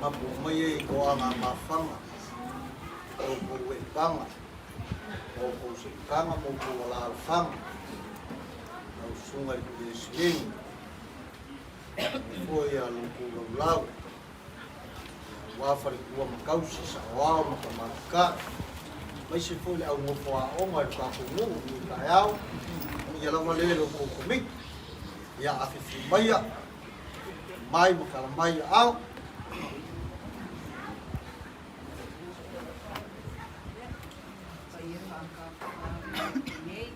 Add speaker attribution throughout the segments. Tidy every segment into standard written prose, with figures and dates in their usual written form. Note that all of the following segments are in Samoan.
Speaker 1: Mapu mai e i toaga mafaga, o outou epaga, o outou seikaga ma outou alaalafaga, lau susuga i le Peresetene, e foi a lo outou laulau, aua faletua ma tausi, saoao ma tamaitai, aemaise foi le au nofo aoga i le tatou nuu i lenei taeao, ia lava lea i lo outou komiti, ia afifio maia, mai ma tala mai aao.
Speaker 2: Paia faakafua nei,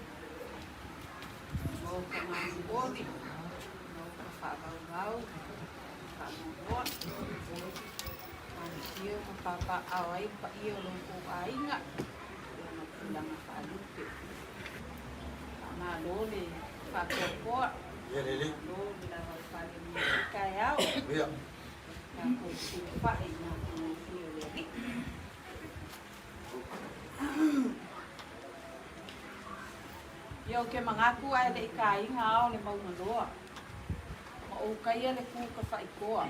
Speaker 2: mo ka manuoli, mo ka faavauvau, faanoanoa, afifio ma papaaao ai le paia o lo outou aiga i ona tulaga faalupe. Faamalo le faatoatoa, malo le lavaifale i lenei taeao. Tatou sulufai i matagofie o le Alii. Ia ou te manatu ae le i taina ao le mauga loa, ma ou taia le ku tafaitoa,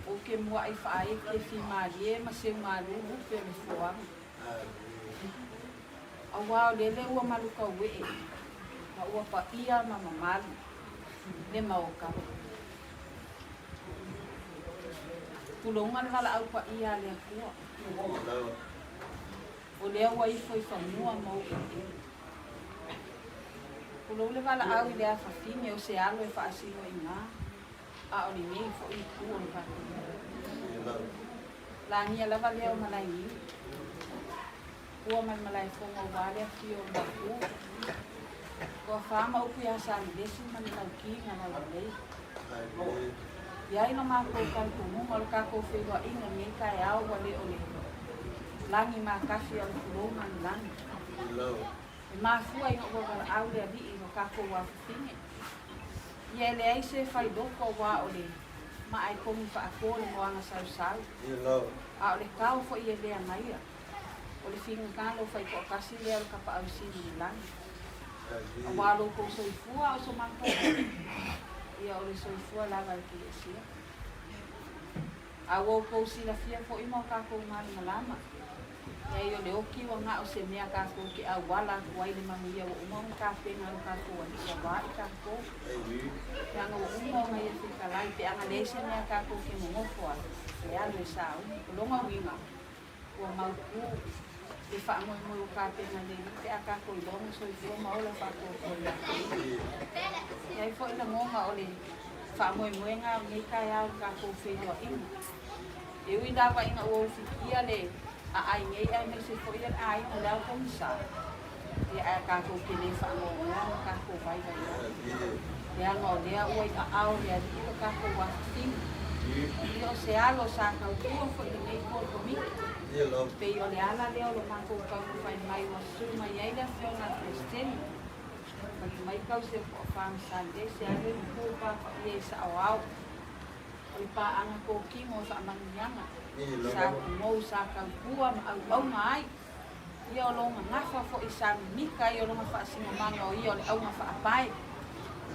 Speaker 2: ou te mua'i faaeke fimalie ma seugalu lupe o le foaga. Auā o lele ua malutaue'e ma ua paia ma mamalu le maota. Tulouna le valaau paia a le Atua. O lea ua ifo i fanua ma ou eleele. Tulou le valaau i le afafine o se alo e faasino i ina, a o lenei foi itu o le tatou nuu. Lagia lava lea o Malaeniu. Pua ma le Malaefono aua le afio o le Maopu. Toafa ma upu ia Salelesi ma le Lauki na Laualei. I ai lo matou talitonuga o le tatou feiloaiga i lenei taeao ua le o le lagi matafi a o le pulou manulagi. E mafua ina ua valaau le Alii i lo tatou afafine. Ia e leai se fai loko aua o le maa e kogi faato le moana sausau. A o le tao foi e le agaia. O le figata lo fai toatasi lea o le tapaau sili i le lagi. Aua o lo outou soifua a o so matou ola, ia o le soifua lava e Ekelesia. A ua outou silafia foi ma o tatou malamalama. Leai o le oki ua ga'o se mea tatou te auala atu ai le manuia ua uma ona tapena e lo tatou Alii auā i tatou. Leaga ua uma ona Ia fetalai pe ana leai se mea tatou te nonofo ai, e alu e sauni. O lona uiga, ua mautu le faamoemoe ua tapena e le Alii pe a tatou iloa ona soifua ma ola faatoatoa ia te Ia. E i ai foi lagona o le faamoemoega o lenei taeao i le tatou feiloaiga. E ui lava ina ua ufitia le aai nei aemaise foi o le aiga o le ao pogisa, ia ae tatou te le faanoanoa ma tatou vaivai ai, leaga o lea ua i aao o le Alii lo tatou afifina. Ia o se alo sa tautua foi i lenei polkomiti, pei o le ala lea o lo matou taumafai mai ua sui mai ai le Afioga a le Peresetene, fai mai tau se Poafa ma Sandese alu e ku papaia i saoao. O le paaga totino o faamanuiaga sa pugou sa tautua ma auauna ai ia o lona gafa foi sa mimita ai o lona faasinomaga o ia o le auga faapae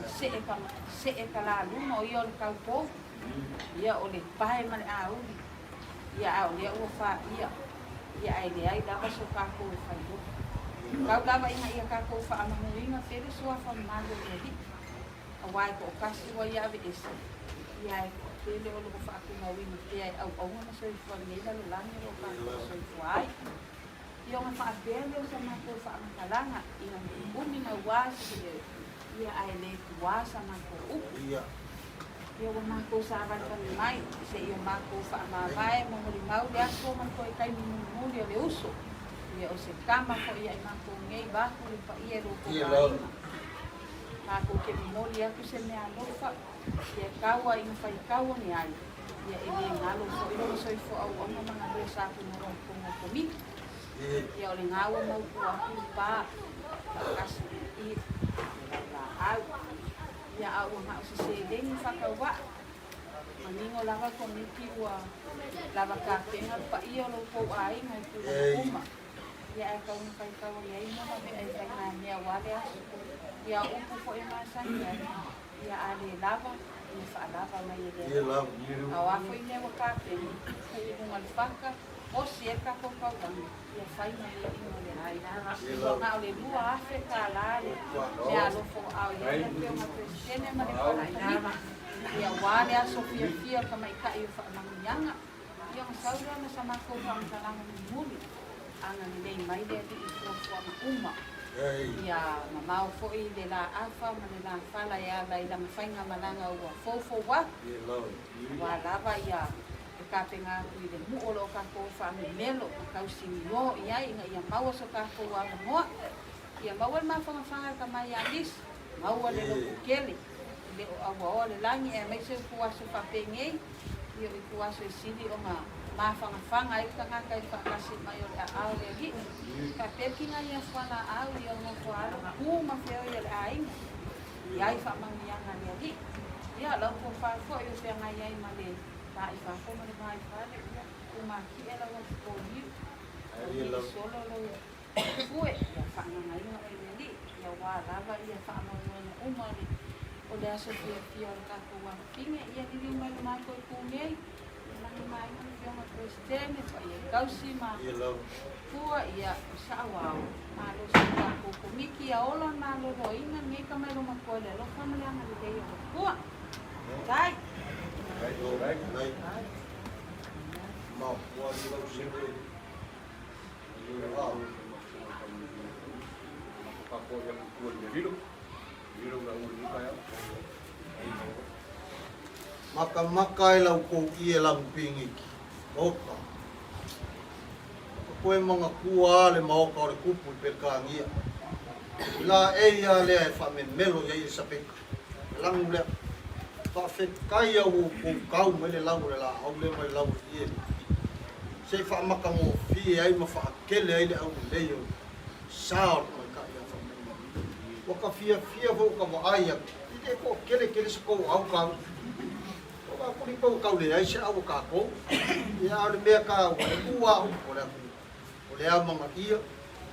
Speaker 2: see ka see ka laluma o ia o le taupou ia o le pae ma le auli ia a o lea ua faia ia ae leai lava so tatou e fai loto tau lava ina ia tatou faamanuiina pea le suafa mamalu o le Alii auā e toatasi ua ia aveese ia ae toatele o lo o faatumauina pea e auauna ma soifua i lenei lalolagi o lo o tatou soifua ai. Ia ona faapea lea o sa matou faamatalaga ina ne i umi naua se ia ae le tuā sa matou upu. Ia ua matou savalivali mai seia matou faamavae ma molimau le aso ma le toe taimi mulimuli o le uso. Ia o se tama foi ia i matou nei vaeatu le paia i lo outou aiga. Matou te momoli atu se meaalofa ia taua ina faitau ane ai, ia e le galo foi lona soifua auauna ma galue sa tinoa i totonu o le Komiti. Ia o lena ua mautu atu le pa faatasi i le laulaau. Ia a ua na o se seleni faatauvaa, manino lava le Komiti ua lava tapena le paia o lo outou aiga i tulaga uma. Ia ae tau na faitau ane ai mo mea e faiga mea aua le aso. Ia o upu foi e masani ai, ia a le lava, ia faalava mai e le Atua. A o a foi mea ua tapena, fai i luga o le fata, osi ai le tatou taulaga, ia fai ma mea ino le ai. Ua na o le $2,000 le meaalofa ua ao i ai le Afioga Peresetene ma le Fale Komiti, ia aua le aso fiafia o le tamaitai o faamanuiaga. Ia ona sau lea ma sa matou faamatalaga mulimuli, ana lelei mai le Alii i fuafuaga uma. Ia mamao foi le la afa ma le la fala e ala i lana faigamalaga ua foufou atu, aua lava ia le tapena atu i le mu'u o lo o tatou faamemelo ma tausinio i ai ina ia maua so tatou avanoa. Ia maua le mafanafana e tama ia Lisi, maua le lototele. E le o auaoa le lagi aemaise o ituaso faapenei, ia o ituaso e sili ona mafanafana ai le tagata i le faatasi mai o le aao o le Alii. Faapea le kiga ia fualaau ia nofo alo ku ma feoi a le aiga, i ai faamanuiaga a le Alii. Ia lau tofa foi o feagai ai ma le va i fafo ma le va i fale, ia tumatie lau atupoliu, lau solo lou fue, ia faagagaina oe e le Alii, ia aua lava ia faamoemoega uma o le o le aso fiafia o le tatou afafine, ia liliu mai i le matou itu nei, ia lagi maina le Afioga i le Peresetene, paia i tausi ma tua, ia o saoao, malo si o tatou Komiti, ia ola le maloloina lenei tamailoma-matua i le alofa ma le agalelei o le Atua. Tai.
Speaker 1: Makamaka e lau kou ie lagu pingiki, maoka. Ka koe mangakua a le maoka o le kupu i Pelekānia. I la ei a lea e faamemelo i ai le sapeka. Le lagu lea. Faafetai au oukou kau mai le lau o le laau lea mai le lau o le ie. Se i faamatagofie ai ma faakele ai le aulelei o le sa o le tamaitai ia Faamaina. Ua ka fiafia foi ua ka vaai atu, i le toatele tele se tou au kau. O ka puni pau kau leai se au o tatou. Ia a o le mea taua, e ua a upu o le atunuu. O le amanaia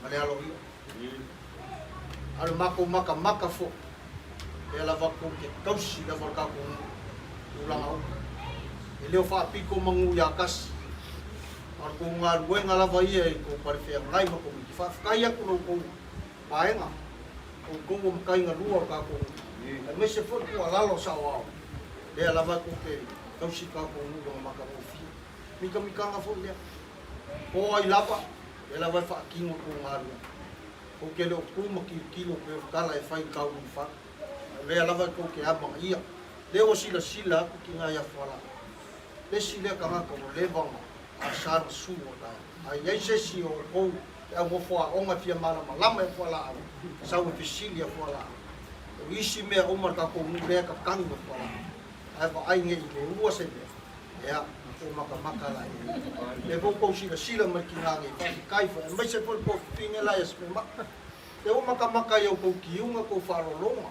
Speaker 1: ma le aloaia. A o le matou matamata foi, lea lava tou te tausi lava le tatou nuu i tulaga uma. E le o faapito manu ia tasi. A o le kou galuega lava ia i kou palefeagai ma Komiti. Faafetai atu lo outou vaega, outou o matai galua o le tatou nuu, aemaise foi le tuualalo a saoao, lea lava e tou te tausi le tatou nuu i lona matagofie. Mitamitaga foi lea. Po ai lava, lea lava e faatino le tou galuega. Tou te le o tu ma tilotilo pei o le tala e fai i le tauluulufale. A o lea lava e tou te amanaia. Lea ua silasila atu tina ia Fualaau. Le isi lea tagata ua leva ona asa na sue o taeao. A i ai se isi o outou e au nofo aoga e fia malamalama ia Fualaau, sau e fesili ia Fualaau. O isi mea uma le tatou nuu lea e tatanu ia Fualaau. Ae vaai nei i le ua se mea, ea, na matamata la i ai. Lea foi ua outou silasila mai tina nei, faafetai foi, aemaise foi le toafifine la ia Sememai. Lea ua matamata i a outou tiuga, outou faaaloaloga,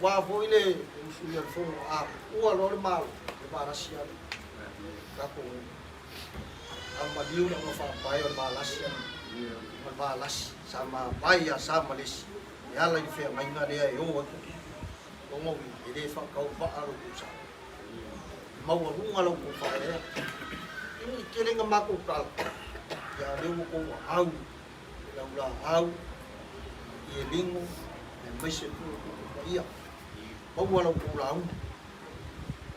Speaker 1: aua foi le usu ia le fono a ua loa le Malo, le valasi lava lea. Tatou a maliu le auga faapae o le valasi a ma le valasi sa mavae ia sa ma le isi e ala i le feagaiga lea e o ai lona uiga e le faatauvaa lo outou sa. E maualuga la outou faaeaea. E le i tele na matou tala, ia a o lea ua outou aau i lau laau, i eligo, aemaise foi o tupu paia. Maua la outou lauga,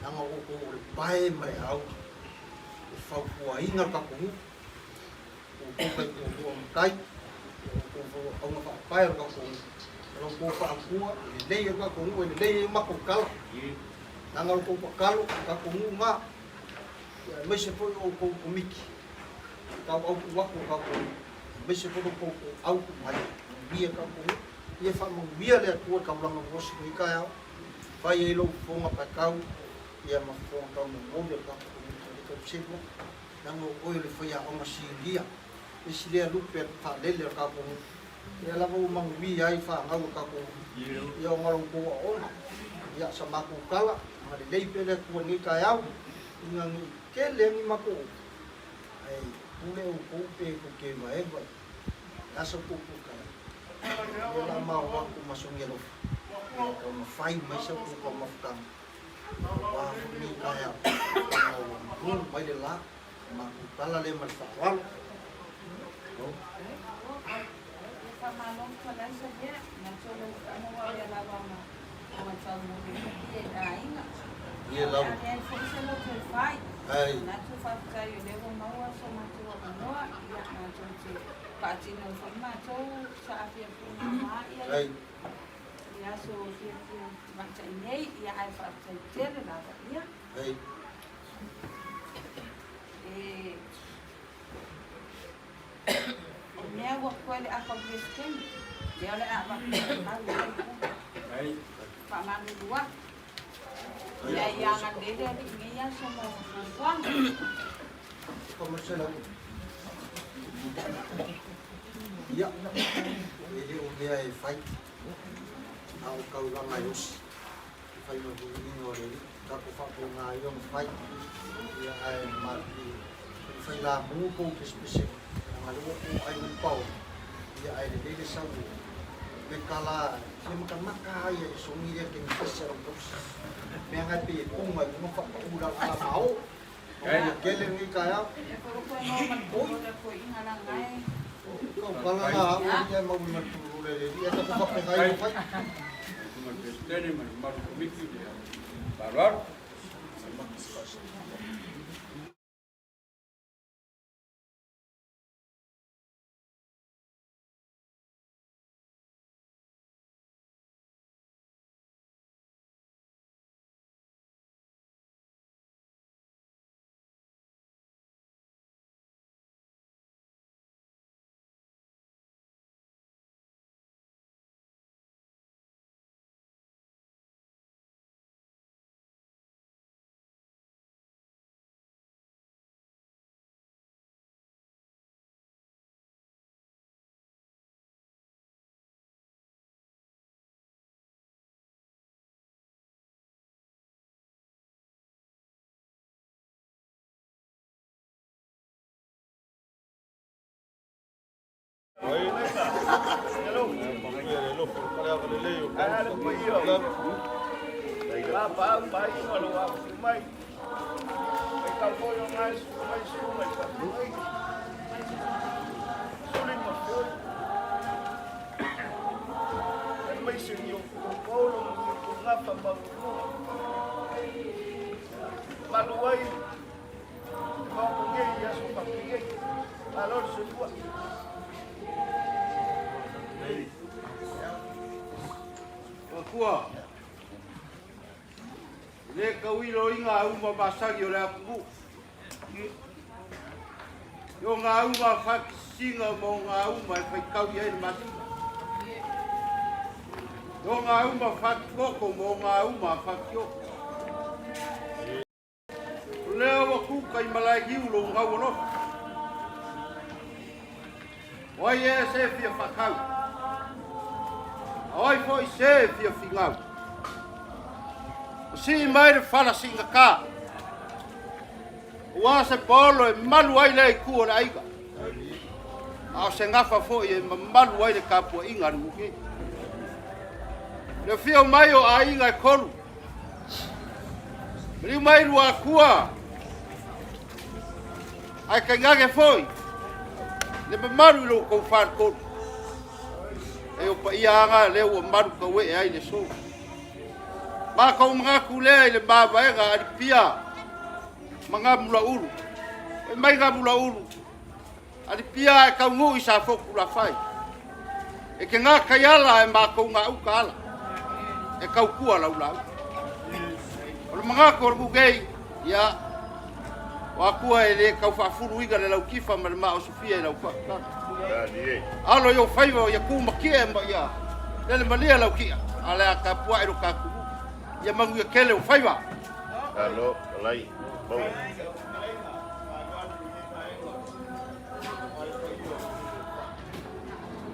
Speaker 1: leaga o outou o le pae ma le au e fautuaina le tatou nuu, o outou taitoalua matai, o outou foi o auga faapae o le tatou nuu. O la outou faaautua, e lelei ai le tatou nuu, e lelei ai matou tala. Leaga o le tou tatalo, o le tatou nuu lena, aemaise foi o outou komiti, tauautu atu o tatou nuu, aemaise foi lo outou toautu mai, manuia le tatou nuu. Ia faamanuia le Atua i le taulaga ua osi i lenei taeao, fai ai lou fofoga paetau, ia ma fofoga taumomoli o le tatou komiti o le tauselu atu, leaga o oe o le faiaoga sinia, le isi lea lupe faalele o le tatou nuu, lea lava ua manuia ai fanau o le tatou nuu, ia ona o lo outou aoga. Ia, sa matou tala, agalelei pea le Atua i lenei taeao, ina ne i tele ai ni matou upu, ae pule outou pe tou te evaeva i le aso tou pulukala, lea o le a ma o atu ma sogi alofa, ia taumafai mai sa outou taumafataga, aua foi lenei taeao, ona ua malu mai le la, sa matou tala lea ma le faaaloalo.
Speaker 2: Ia faamalo fetalai Salia, manatu o lou faamoa lea lava ma matau i aiga.
Speaker 1: Ia lava.
Speaker 2: A leai foi se loto e fai. Manatu faafetai o lea ua maua so matou avanoa, ia matou te faatino ai foi matou saafiafiga ma ia i aso fiafia tamaitai nei, ia ae faafetai tele lava ia. E o mea ua koe le afa o le Peresetene, lea o le a avatu i lau i ai. Faamalulu atu. Ia ia agalelei le Alii i lenei aso mo fuafuaga.
Speaker 1: Ia, e le o mea e fai, a o taulaga e osi, e fai ma viiga o le Alii, tatou faapena ai ona fai, ia ae malilie, e fai lamu tou pesepese, leaga o lea ua ou ai mai le paolo, ia ae lelei le sau o peka la, fia matamata lava ia e sogi lea kenefesi a lau tausi, mea na e pei e puga i luga faapau i lalo ala mao, manuia tele lenei taeao.
Speaker 2: E foi maua ma le pulole koe i nga langa e.
Speaker 1: Kau kala la au e lia mau i pulole le lia ta ko fapengai o fai.
Speaker 3: Matau foi o ngai mai su mai fa mai. Suli ma foi. E mai se ni o polo ni o ngafa ma Malu ai. Mau ko ngai aso pa ngai. Alo se tua.
Speaker 4: Akua, le kauilo inga uma masagi o le atunuu. Yo ngā uma whakisinga mo ngā uma e whaikau i ai le masina. Yo ngā uma whakikoko mo ngā uma whakioko. O lea ua kuka i malae giu lo ngau alofa. O ai e se fia whakau. O ai foi se fia fingau. O si mai le whala singa ka. Ua se polo e malu ai le ku o le aiga. A o se ngafa foi e mamalu ai le kapua inga le muke. Le fia mai o aiga e kolu. Maliu mai lua kua. Ai kai ngake foi. Le mamalu i lo kou whare kolu. E o pa ia anga le ua maru ka we e ai le so. Ma kau mga lea i le mavaega alipia. Mga mula ulu. E mai ngā mula ulu. Alipia e kaungu i sa foku la whai. E ke ngā kaiala e mākou ngā uka ala. E kaukua lau lau. O le mga ko le ia, o akua e le kau whaafuru iga le lau kifa ma le maa o Sofia i lau wha. Alo i o whaiwa o ia kūmakia e ma ia. Lele malia lau kia. Ale a ka pua e ro ka kuru. Ia mangu ia kele o whaiwa.
Speaker 5: Alo, alai. Mau.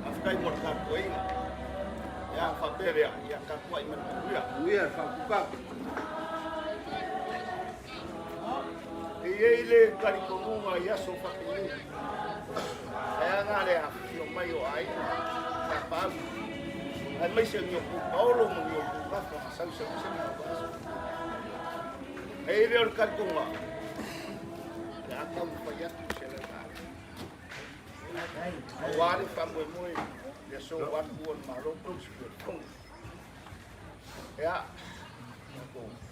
Speaker 3: Afkai mo ka koinga. Ya fa pere ya ka kua i manuia.
Speaker 4: Uia whakuka.
Speaker 3: E i le karikomunga i aso whakini. Ai anga le a fio mai o ai. Ka pau. Ai mai se ni o ku paolo mo ni o ku kafa sau sau se ni o aso. E i le o karikonga. Ya ka mo pa yatu se le ta. O wale fa moe moe le so watu o malo ko se ko. Ya.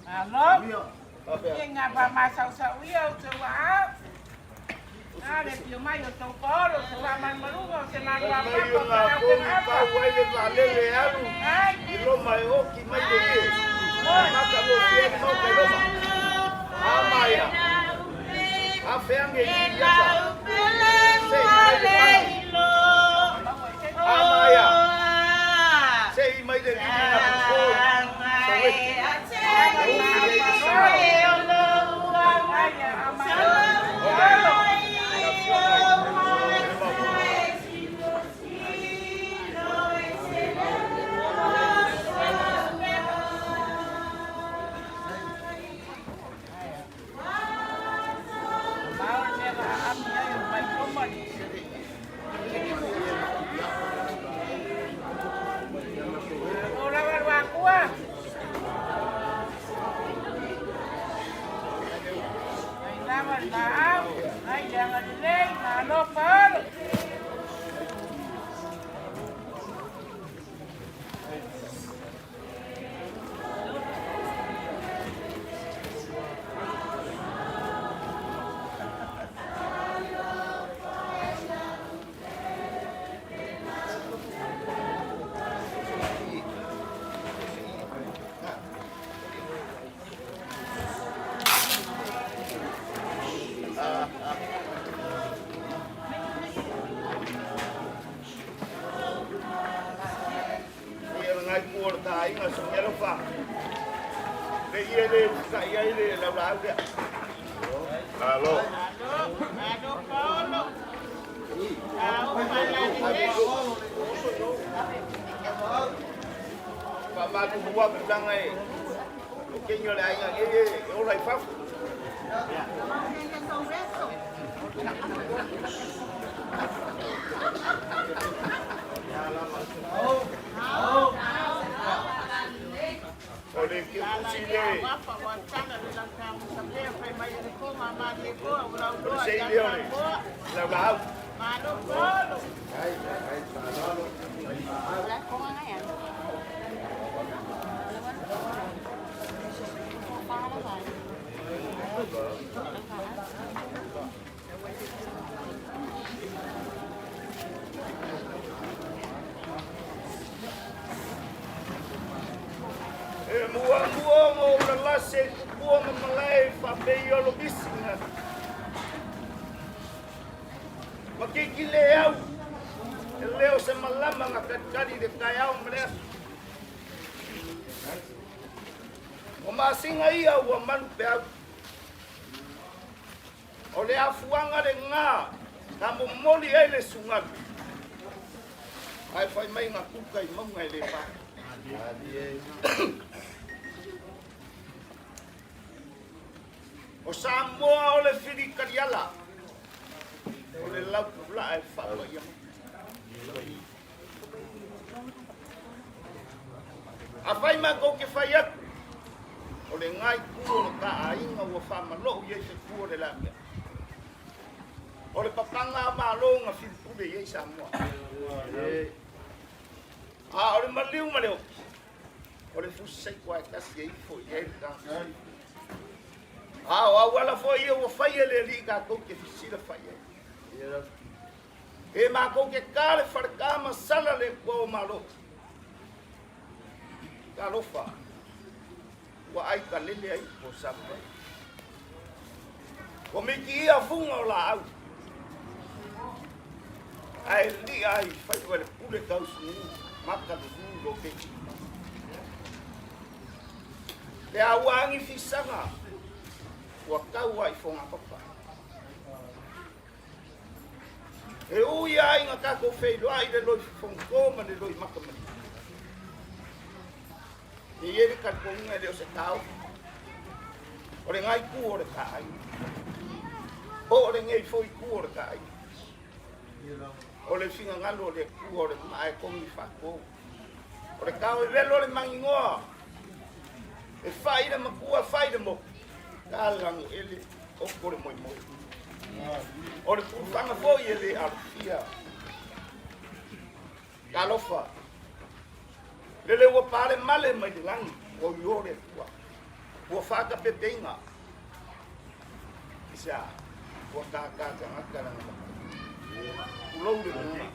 Speaker 2: Alo. Ia ngā pa masau ia o te wā. Nā le pio mai o tau polo, se wā mai maruga o se nā
Speaker 3: rua Mai o ngā komi pau ai le valele alu. I loma e oki mai le ke. Maka mo fia ni mau kai loma. A maia. A feange i iata. Se i mai le pau. A maia. Se i mai le lili na kusoi. Sa weki. E ufi le i le sa. Ia ngai ku o le tainga sa mea fa. Le ia le ka ia le lau lau lea.
Speaker 5: Alo.
Speaker 2: Alo paolo.
Speaker 3: Fa ma tu bua tulaga e. O kenyo le aiga e e ola i fafo. O le ke O le sei lea o le laulaau. E muamua ona ou lalase i tupua ma malae faapei o lomisi na ma keiki le au e leo se malama na kalikali i le taeao ma le aso. O masina ia ua malu peau. O le afuaga lena na momoli ai le sugalu, ae fai mai na kuka i mauga e le pa. O Samoa o le fili taliala, o le laupulaa e faapaia mai. Afai matou te fai atu, o le gai ku o le ta aiga ua faamalou i ai fetu o le lamea. O le papaga a Malo na filipule i ai Samoa. A o le maliu ma le oki, o le fusi saiko e tasi e ifo i ai le tagata. A o auala foi ia ua fai e le Alii tatou te fisila fai ai. E matou te ta le faleta ma sala le Atua o Malo. Talofa, ua ai kalele ai po Samoa. Ua miki ia fuga o laau. Ae lia ai faiva le pule tausugu maka le lu lo keiki. Le aua angi fisaga ua tau ai fonga papa. E ui ai na tatou feiloai le loi fofogato ma le loi matamaliu. E i ai le talitonuga e le o se taofi. O le gai tu o le taaiga. Po o lenei foi tu o le taaiga. O le finagalo o le Atua o le maa e togi faatou. O le tao e velo le magigoa. E fai le matua, fai le moku. Ta lago ele, oko le moemoe. O le pulufaga foi e le alofia. Talofa. Lele ua pale male mai le lagi, ua uio le Atua. Ua faatapepeiga. I se a? Ua tātā tagata lana maka. Tulou le gagana.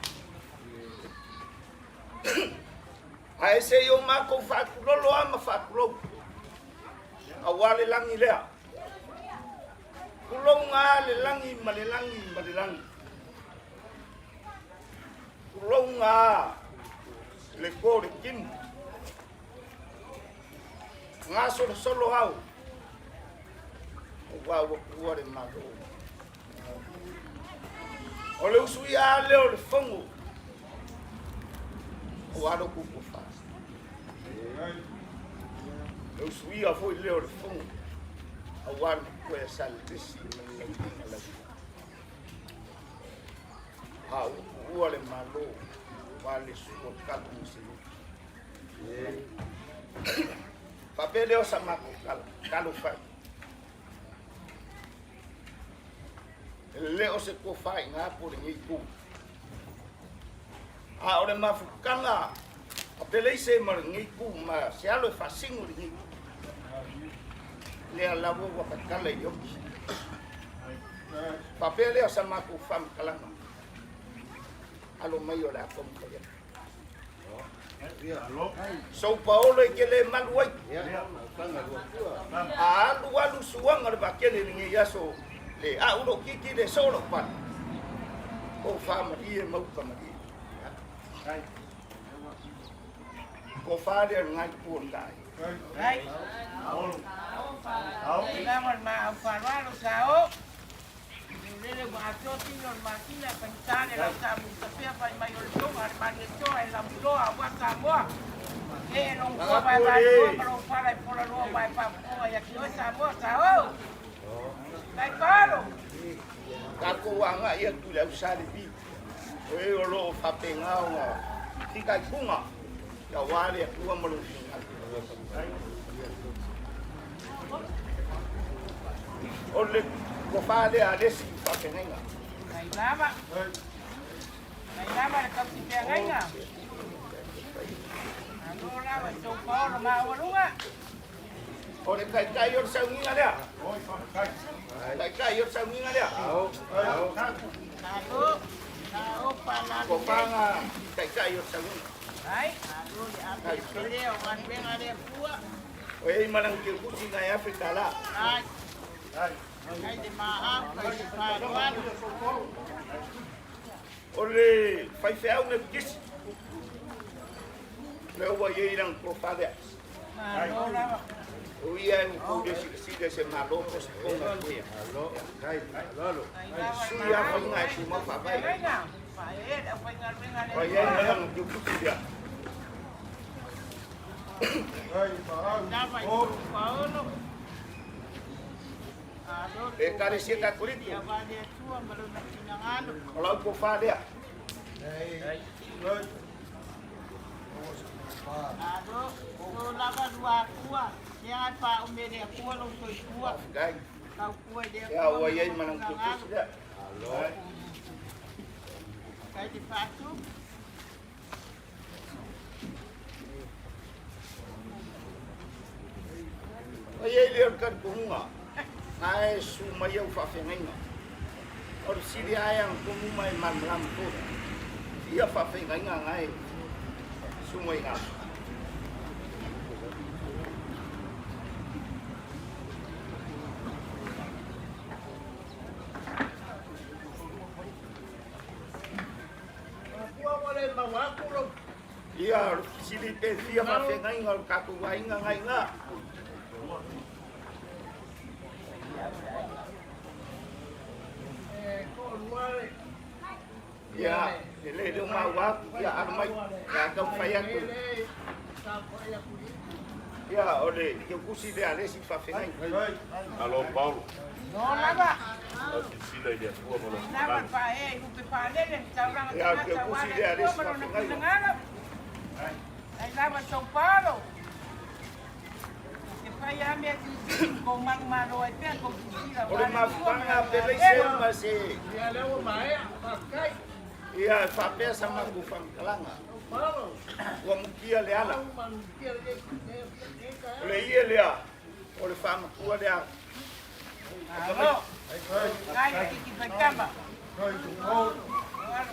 Speaker 3: Ae se i o matou faatulolo a ma faatulou. Aua le lagi lea. Tulouga le lagi ma le lagi ma le lagi. Tulouga le ko le timu. Gasolosolo au. Aua ua pua le Malo. O le usu ia lea o le fono. Ua alo kuku fa. Le usu ia foi lea o le fono. Aua le matua ia sa le lesi ma le lauina lau. A ua puua le Malo. Ua le sua kalu ma se lutu. Faapea lea o sa matou tala, talofa i. E le o se tofa i ngā po lenei itu. A o le mafutaga a Peleise ma lenei itu ma se alo e faasino lenei itu. Lea lava ua tatala i le oki. Faapea lea o sa matou faamatalaga. Alo mai o le a taumafai atu. Soupaolo e te le malu ai. A alu alu suaga le vaatele i lenei aso, le a'u lou titi le soo lou pale. O faamalie ma uta malie. Ko wha lea ngai pua tai.
Speaker 6: Lele ua atoa tino o le masina e faigata le lau taamuitapea fai mai o le toga a le Malietoa e lauiloa aua Samoa. Ee lou toa vaevaeloa ma lou fala e polaloa aua e faafofoga ia te oe Samoa. Sao! Tai Paolo!
Speaker 3: Tatou agai atu i le au Sa Levi, o e o lo o faapena ona fitaituga aua le Atua ma lona finagalo. O le tofa lea a le isi faafeagaiga.
Speaker 6: Mai lava. Mai lava le tausi feagaiga. Malo lava i tou paolo maualuga.
Speaker 3: O le taitai o le sauniga lea. Taitai o le sauniga lea.
Speaker 6: Malo. Malo palale.
Speaker 3: Tofaga taitai o le sauniga.
Speaker 6: Ai. Malo le ape pele o galuega le Atua.
Speaker 3: O e i malang te kusi ngai Afrika la.
Speaker 6: Ai. Ai le maau kai le faaaloalo.
Speaker 3: O le faifeau Metotisi. Lea ua i ai lana tofa lea.
Speaker 6: Malo lava.
Speaker 3: O ia e ua le silasila i se Malo po o se toga foi.
Speaker 6: Ai lava
Speaker 3: Sui a faiga e tumau faavae.
Speaker 6: Feagaiga. Pae le aufaigaluega le
Speaker 3: Ua i ai
Speaker 6: Atua.
Speaker 3: malanga teukusi lea.
Speaker 6: Lava i tou paolo. Malo le
Speaker 3: Ekalesia Katoliko.
Speaker 6: Ia va le Atua ma lona finagalo.
Speaker 3: O lau tofa lea.
Speaker 6: Malo. O lava lua Atua. Sea ai faaomi e le Atua lou soifua.
Speaker 3: Faafetai.
Speaker 6: Tautua i le
Speaker 3: Ia
Speaker 6: Atua
Speaker 3: ua
Speaker 6: ma
Speaker 3: i ai
Speaker 6: lona
Speaker 3: malanga
Speaker 6: finagalo.
Speaker 3: teukusi lea.
Speaker 6: Kai te faatu.
Speaker 3: Ua i ai lea o le talitonuga, na e susu mai au faafeagaiga. O le fesili lava e agatonu ma e malamalama foi. Fia faafeagaiga na e susu mai i ina. Ia, o le fesili pe fia faafeagaiga o le tatou aiga na i ina. Ia, e le leo maua atu, ia alo mai, ia taumafai atu. Ia, o le teukusi lea a le isi faafeagaiga.
Speaker 5: Malo Paulo.
Speaker 6: No lava.
Speaker 5: Lau silasila i le Atua ma lona
Speaker 6: Lava le
Speaker 5: finagalo.
Speaker 6: pae i lupe faalele le taulaga
Speaker 3: Ia, o le
Speaker 6: tagata aua
Speaker 3: teukusi
Speaker 6: le
Speaker 3: lea a le
Speaker 6: Atua
Speaker 3: isi
Speaker 6: ma lona
Speaker 3: faafeagaiga.
Speaker 6: finagalo. Ai lava tou paolo. E fai lava mea silisili ma kou manumalo ai pea kou silasila
Speaker 3: O le
Speaker 6: aua le Atua ma
Speaker 3: mafutaga
Speaker 6: lana
Speaker 3: pe leai se
Speaker 6: galuega.
Speaker 3: ma se... Ia, e faapea sa matou faamatalaga. Ua mutia le ala. O le ie lea, o le faamatua lea.
Speaker 6: Malo. Ai le kiki faitama. O alo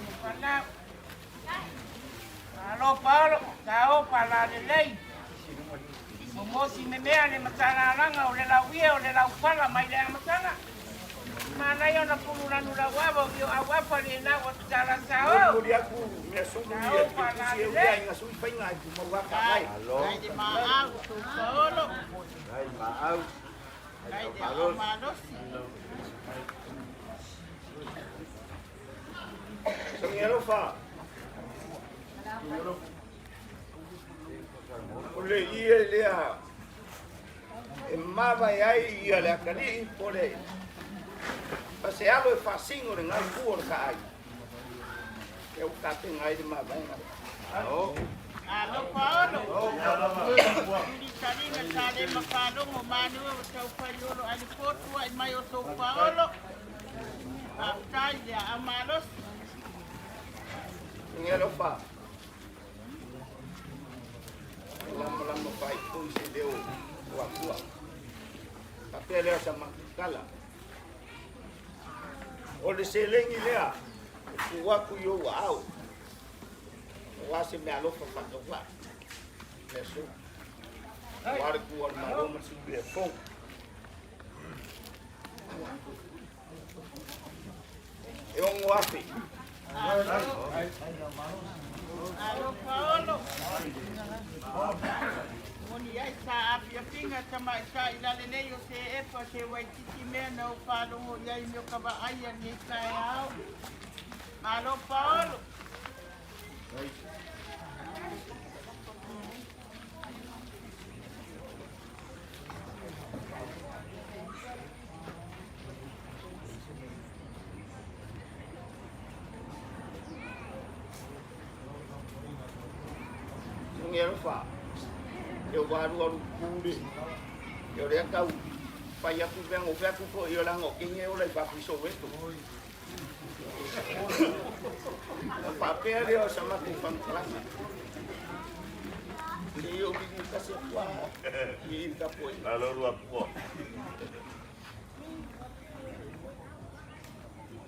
Speaker 6: ma fanau. Malo Paolo, sao palalelei. Momosi memea le matalalaga o le lauia o le laufala mai le amataga. Manaia ona pulu lanu lauava o io auafa lena ua tatala sao.
Speaker 3: Molimoli atu measulu
Speaker 6: Sao
Speaker 3: ia teukusi e ui
Speaker 6: palalelei.
Speaker 3: aiga sui faiga e tumau lava faavae.
Speaker 6: Ai le maau tou paolo. Ai le au malosi.
Speaker 3: Sogi alofa. O le ie lea e mavae ai ia le atalii po o le ma se alo e faasino le gaupua o le taai. E ua tapena ai le mavaega lea.
Speaker 6: Alo Paolo. Tulitaliga sa le mafalogo manua o taufaiolo ai le potu ai mai o tou paolo. Faafetai le aau malosi.
Speaker 3: Sogi alofa. E lamalama faaitu i se leo o Atua. Faapea lea o sa matou tala. O le seleni lea e tuu atu i ou aao aua se meaalofa faatauvaa. Le aso. Aua le tu a le Malo ma le Sui E 6,000.
Speaker 6: Alo. Alo Paolo. Moni ai sa afiafiga tamaitai lalelei o se epa se waititi mea na ou faalogo i ai mea o ka vaai a lenei taeao. Malo Paolo.
Speaker 3: Sogi alofa. E ua alualu pule. Ia o lea tau fai atu mea na fai atu foi ia leaga o teine e ola i fafo i Soweto. Ona faapea lea o sa matou faamatalaga. Se i ou liu tasi atu lava i le tapuaiga.
Speaker 5: Malo Luapua.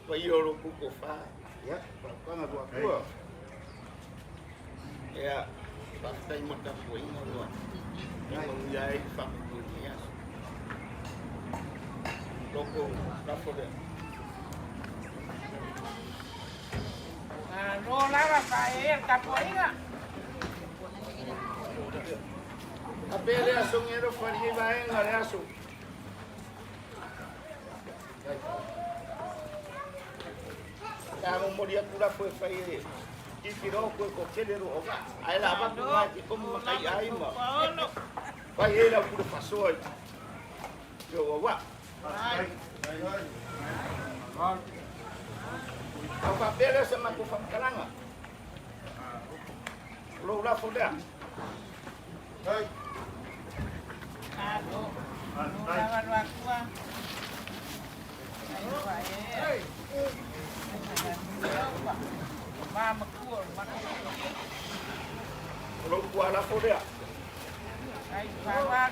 Speaker 3: Paia o lo outou tofa.
Speaker 4: Ia, faautaga Luapua.
Speaker 3: Ia, faafetai mo le tapuaiga ua manuia ai le faamoemoe i lenei aso. Loko lafo lea.
Speaker 6: Malo lava faaeaea le tapuaiga.
Speaker 3: A pea le aso ni alofa i lenei vaega le aso. Sa momoli atu lafo e fai e tilotilo atu e toatele lo o vaa. Ae la avatu na e te komu matai ai ma fai ai lau pule faasoa i lou auvaa. Au faapea lea o sa matou faamatalaga. O lou lafo lea.
Speaker 6: Malo. Malo lava Luatua. Ai Ma matua o matou.
Speaker 3: O lou tualafo lea.
Speaker 6: Ai pawa.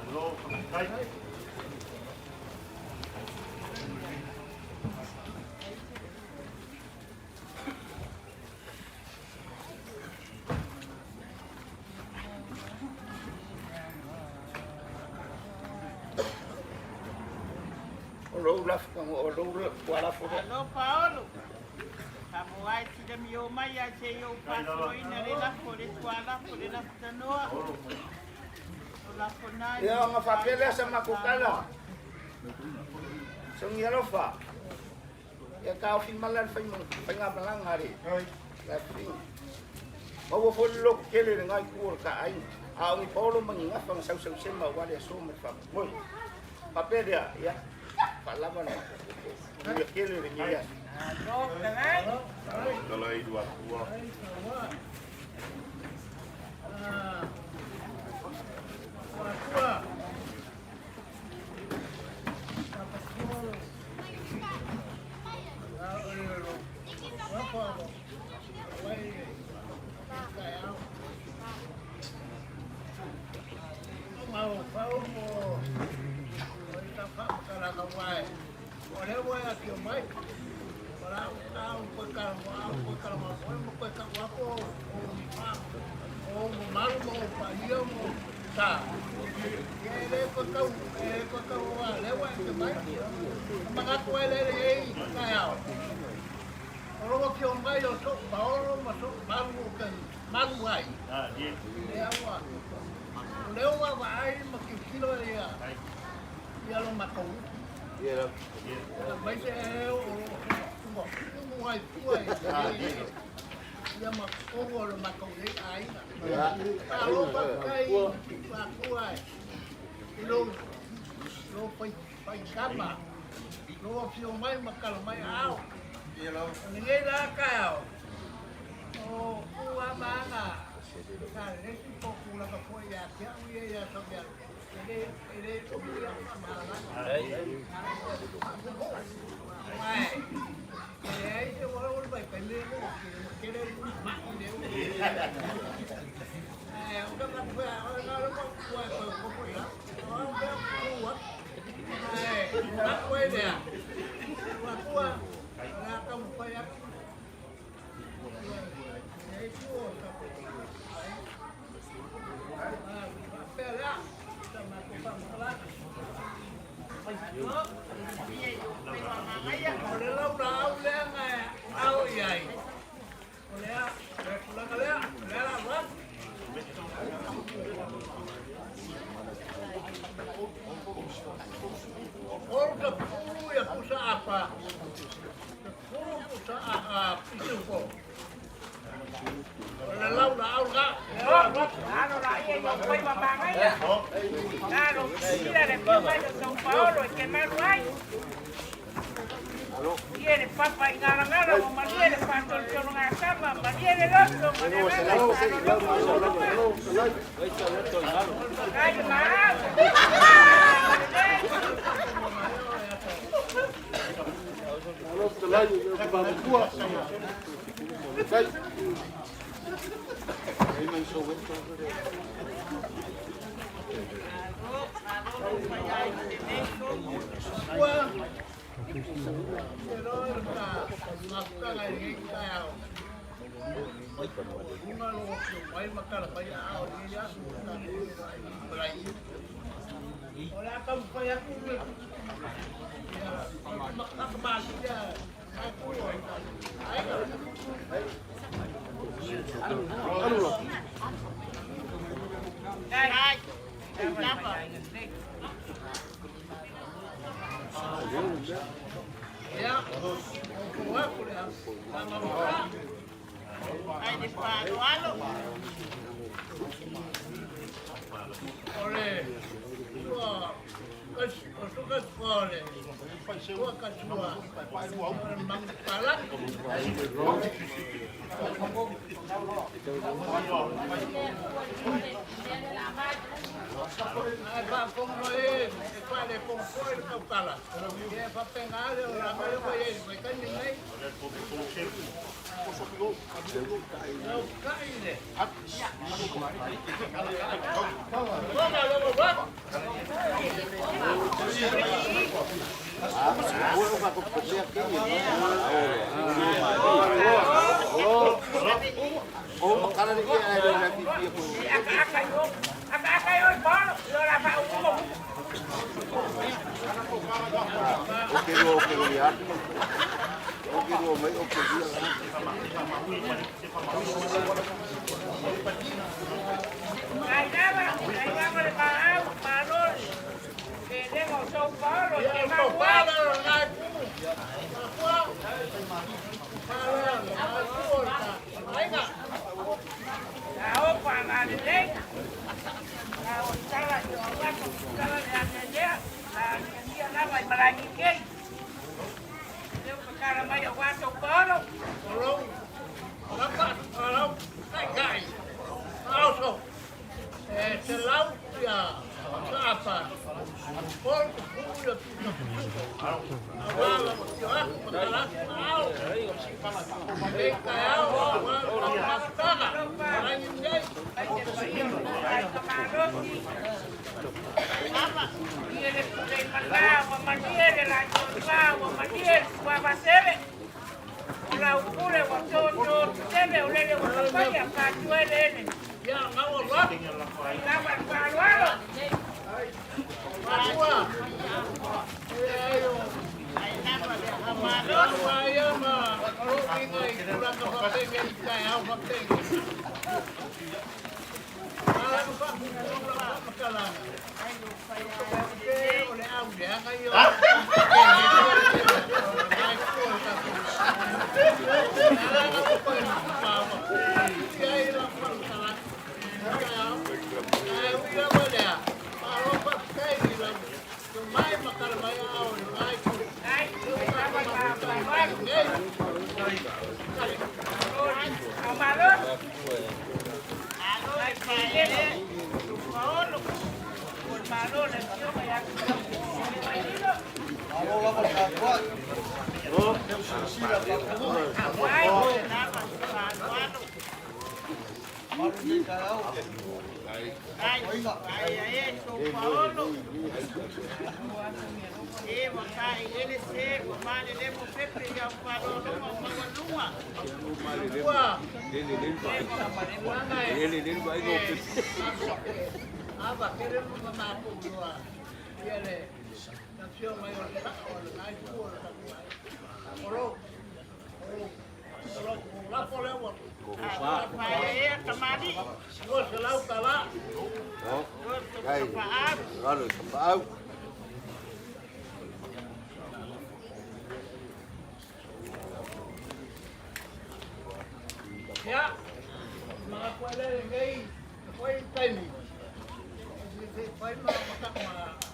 Speaker 5: Malo faafetai.
Speaker 3: O lou lafo, o lou tualafo lea.
Speaker 6: Alo Paolo. Samoa e tila mi o mai a se i ou faasoloina le lafo le tualafo le lafo tanoa. O lafo na
Speaker 3: Ia, ona faapea lea sa matou tala. Sogi alofa. Ia taofi mala le faigamalaga a le Lafiga. Maua foi le loto tele i lena itu o le ta aiga. A o ni paolo ma ni gafa na sausausema aua le aso ma le faamoemoe. Faapea lea, ia, faalava le matou toto. Manuia tele lenei aso.
Speaker 6: Malo fetalai.
Speaker 5: Fetalai Luapua. Alo la ia i ou faiva magaia. Alo sila le afio mai o São Paolo e te malu ai.
Speaker 6: Malie le papa i galagala ua malie le faatolotologatama, malie le loto ma le agaga i faalologo o luma. Ai maau.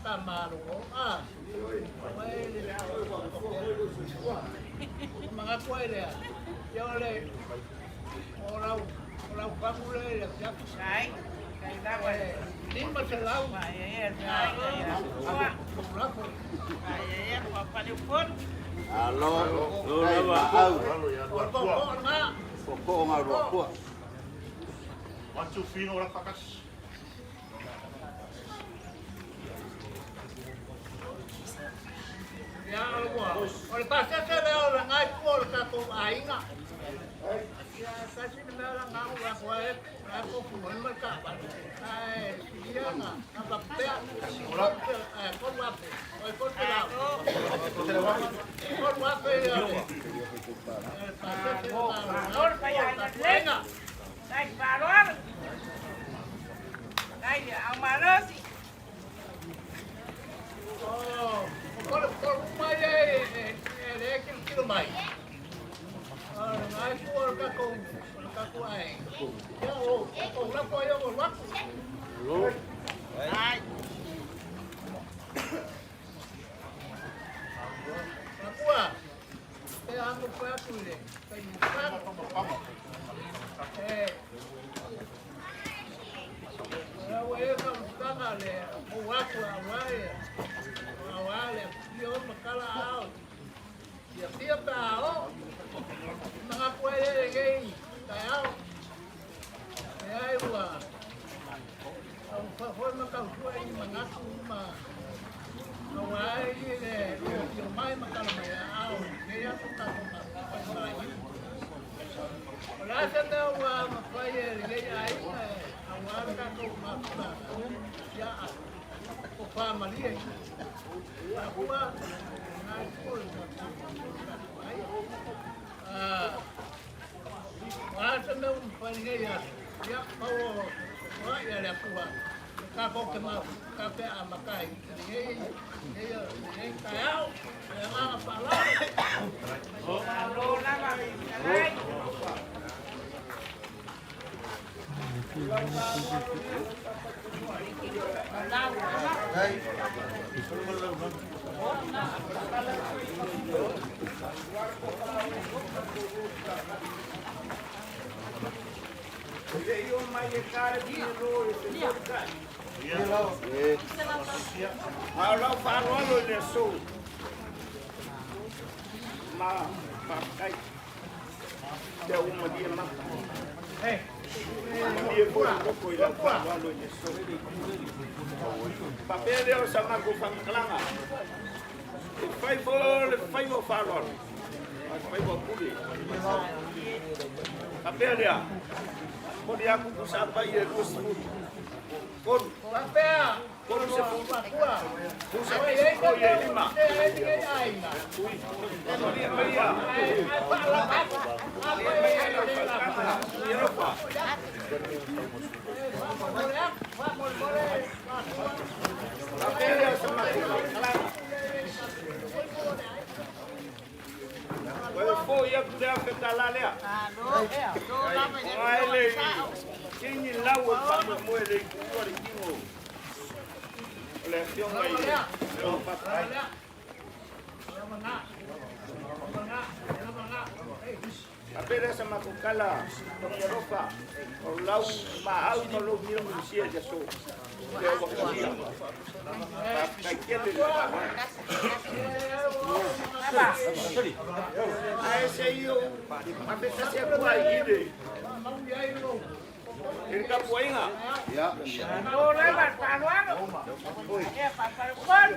Speaker 7: Malo a manatu ai lea ia o le o lau o lau fagu lea i le afiafi
Speaker 6: Ai, kai lava e.
Speaker 7: 500.
Speaker 6: Ai, ai, ai, ai, ai.
Speaker 7: Lafo.
Speaker 6: Ai, ai, ai, pa pale upon.
Speaker 4: Alo, lo lava au.
Speaker 5: Alo ia
Speaker 7: O le
Speaker 5: lua
Speaker 7: popo
Speaker 5: tua.
Speaker 7: o le ma.
Speaker 4: Po o ngā rua pua.
Speaker 5: Watu fino la fakas.
Speaker 7: Ia o le ua. O le pasese lea o le ngai pua o le tatou aiga. Ia tasi le mea la ngau la koa e la ko fu ma ka ba. Ai ia na na ba pea. Ai ko wa pe. Oi ko te la. Ko wa pe ia le. Pasese la
Speaker 6: Malo le pai ai na le. Dai palo. Dai au malosi.
Speaker 7: Oh, ko le ko mai e e le kilo kilo mai. Ah, ngai pua o le tatou o le tatou ai. Ia o o la ko ia o la.
Speaker 6: Ai.
Speaker 7: Papua, te amo pa tu le. Tai pa. Eh. La wa e ka mutanga le o wa ku a wa e. A wa le ki o makala ao. Ia tia pa o. Mga ku e le gei tai ao. E ai ua. Au fa fo ma ka fu e mga ku ma. Ai le o mai makala mai ao. Ne ia ku ka ko ma. O la se te ua mawhai e le ai a wā tātou mapuna ia a o whāmali e. A hua ngai kore tātou ai. Wā se mea mawhai nei a ia pau o wā ia le apua. Ka kau te mau, ka pe a makai. Nei, nei, nei kai au, e ngā whālau.
Speaker 6: Malo lava. Ai.
Speaker 3: Le io mai e kare ki lo e se kai. Ma lau wharoalo i le so. Ma whakai. Te uma dia ma. Malie foi loko i lau wharoalo i le so. Papea leo sa mako whangalanga. E whai fo le whai mo wharoalo. Whai mo pule. Papea lea. Mo le aku ku sa pai e 20. Konu.
Speaker 7: Papea.
Speaker 3: Konu se fulu.
Speaker 7: Papua.
Speaker 3: Pusa pisi ko i e lima.
Speaker 7: E e aiga.
Speaker 3: Malia malia.
Speaker 7: Ai whaala
Speaker 3: Malia malia lau whakalanga. Ia. Papea lea sa mako whangalanga. Oe fo ia ku lea whetala lea.
Speaker 6: Malo. Lo lava
Speaker 3: O ai le kingi lau o pamu moe le kuua le kingo. O le afionga i le o papa. Papea lea sa mako kala. Tongi alofa. O lau ma au ma lou mio musia i aso. Le o wakalia. Kai kele le wā. Ae se io, ma pe tasi aku ai i le. I le tapuaiga.
Speaker 4: Ia.
Speaker 6: Malo lava palo alo. Ia pa pale upon.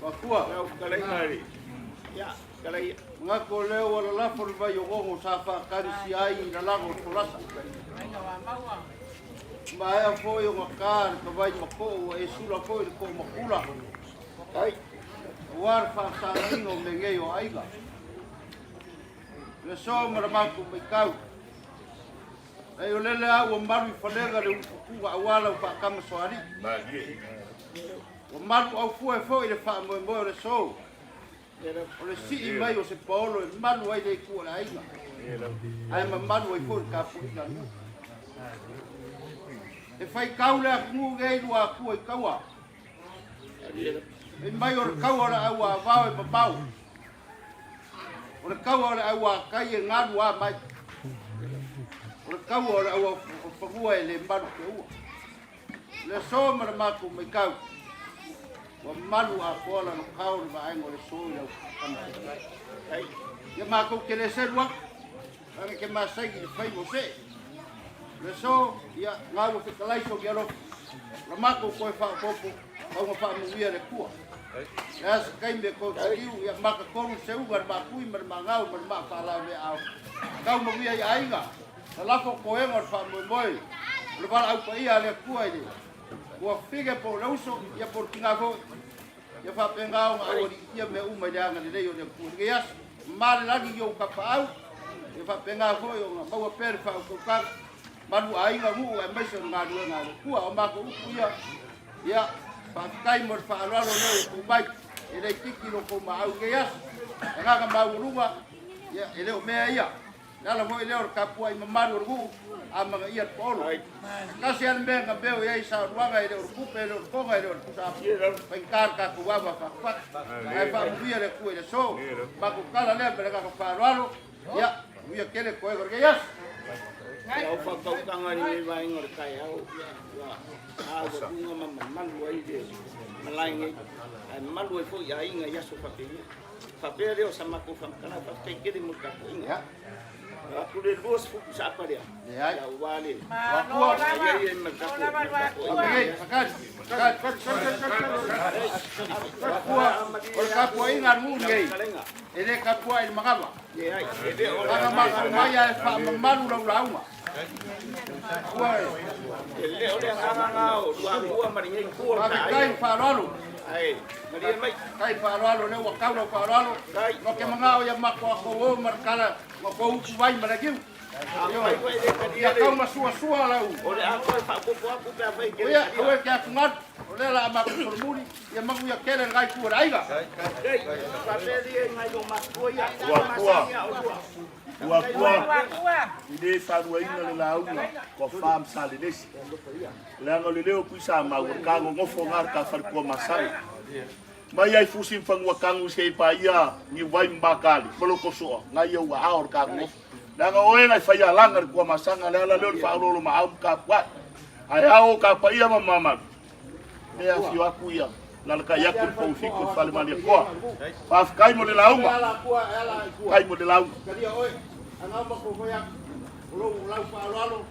Speaker 4: Papua.
Speaker 3: Lau fetalaiga i le. Ia, fetalai.
Speaker 4: Ngako leo wala lafo le vai o gongo sa whaakari si ai i lalago o tolasa. Maea foi o ngā le ka vai mako ua e sula foi le ko makula.
Speaker 3: Ai.
Speaker 4: Ua le whaasanga o me ngei o aiga. Le so ma le maku mai kau. Ei o lele au o maru i whalega le upukuga awala o whaakama soari.
Speaker 5: Malie.
Speaker 4: O maru au fua e foi le whaamoe moe o le so. O le sii mai o se paolo e malu ai le itu o le aiga, ae mamalu ai foi le tapuaiga a le nuu. E faitau le atunuu nei i Luatua i taua. Fai mai o le taua o le auavao e mamao, o le taua o le auatai e galu a mai, o le taua o le auafanua e le malu ke ua. Le aso ma le matou matau, ua malu atoa lalokao le vaega o le aso i lau tama. Ia matou te le selu atu, leaga e te masani i le faiva o see. Le aso, ia, na ua fetalai sou alofa, o la matou toe faaopoopo, tau na faamanuia le Atua. Le a se taimi e toe taliu, ia matatolu le seuga i le maatui ma le maagau ma le maa faalaveaao. Tau manuia i aiga. Na lafo toega o le faamoemoe o le valaau paia a le Atua i le tuafafine po o le uso, ia po o le tina foi, ia faapena ona aualiitia mea uma i le agalelei o le Atua. I lenei aso, mama le lagi i ou tapaau, ia faapena foi ona maua pea le faautautaga, malu aiga, nuu aemaise o le galuega a le Atua. O matou upu ia, ia, faafetai mo le faaaloalo lea ua tuu mai, e le itiiti lo outou maau i lenei aso. Agaga maualuga, ia, e le o mea ia. Le ala foi lea o le tapuai mamalu o le nuu, a magaia le paolo. Tasi lava le mea na meo i ai saunoaga, e le o le tupe, e le o le toga, e le o le pusa apu. Faigata le tatou ava fatufatu. Ae faamanuia le Atua i le aso. Matou tala lea ma le agaga faaaloalo. Ia, manuia tele toega o lenei aso.
Speaker 3: Lau faatautaga i lenei vaega o le taeao, ua aualuga ma mamalu ai le malae nei, ae mamalu ai foi aiga i aso faapenei. Faapea lea o sa matou faamatalaga, faafetai tele mo le tapuaiga. Atu le 20 pusaapa lea.
Speaker 4: Leai.
Speaker 3: Ia ua le.
Speaker 6: Malo lava.
Speaker 3: Ia ia ma tatou.
Speaker 6: Malo lava
Speaker 4: Atua, o le tapuaiga a le nuu lenei, e le tapuai i le manava.
Speaker 3: Leai, e le o le
Speaker 4: Aga matou mai ae faamamalu lau lauga. Atua e.
Speaker 3: E le o le agaga na o Luatua ma lenei itu o le
Speaker 4: Faafetai faaaloalo.
Speaker 3: Ae, malie mai.
Speaker 4: Faafetai faaaloalo, lea ua tau lau faaaloalo. No ke mangao ia matou akou o ma le kala, ma kou upu vai ma le niu. Ia tau masuasua lau.
Speaker 3: O le a toe faaopoopo atu pe afai e te le
Speaker 4: Ia,
Speaker 3: talia.
Speaker 4: aua e te atugalu. O lea la a matou solomuli, ia manuia tele le itu o le aiga.
Speaker 3: Ei, faapea lia i nai o matua ia.
Speaker 5: Ua tua.
Speaker 3: Masani a olua.
Speaker 5: Ua tua.
Speaker 6: Luatua.
Speaker 5: I le faaluaina le lauga toafa ma Salelesi. Leaga o le leo Tuisamau o le kagogofo na le ka Faletuamasaga. Mai ai fusi ma fanua kagu se i paia Niuvai ma Makale ma Lokosoa nai ia ua ao le kagogofo. Leaga o oe nai faialaga le Tuamasaga le ala leo le faaoloolo maau ma kapuai. Ae ao ka paia ma mamalu. Le afio atu ia lalakai atu le poufitu le fale maliakoa. Faafetai mo le lauga. Faafetai mo le lauga.
Speaker 4: Talia oe, angau matou foi atu, o lou lau faaaloalo,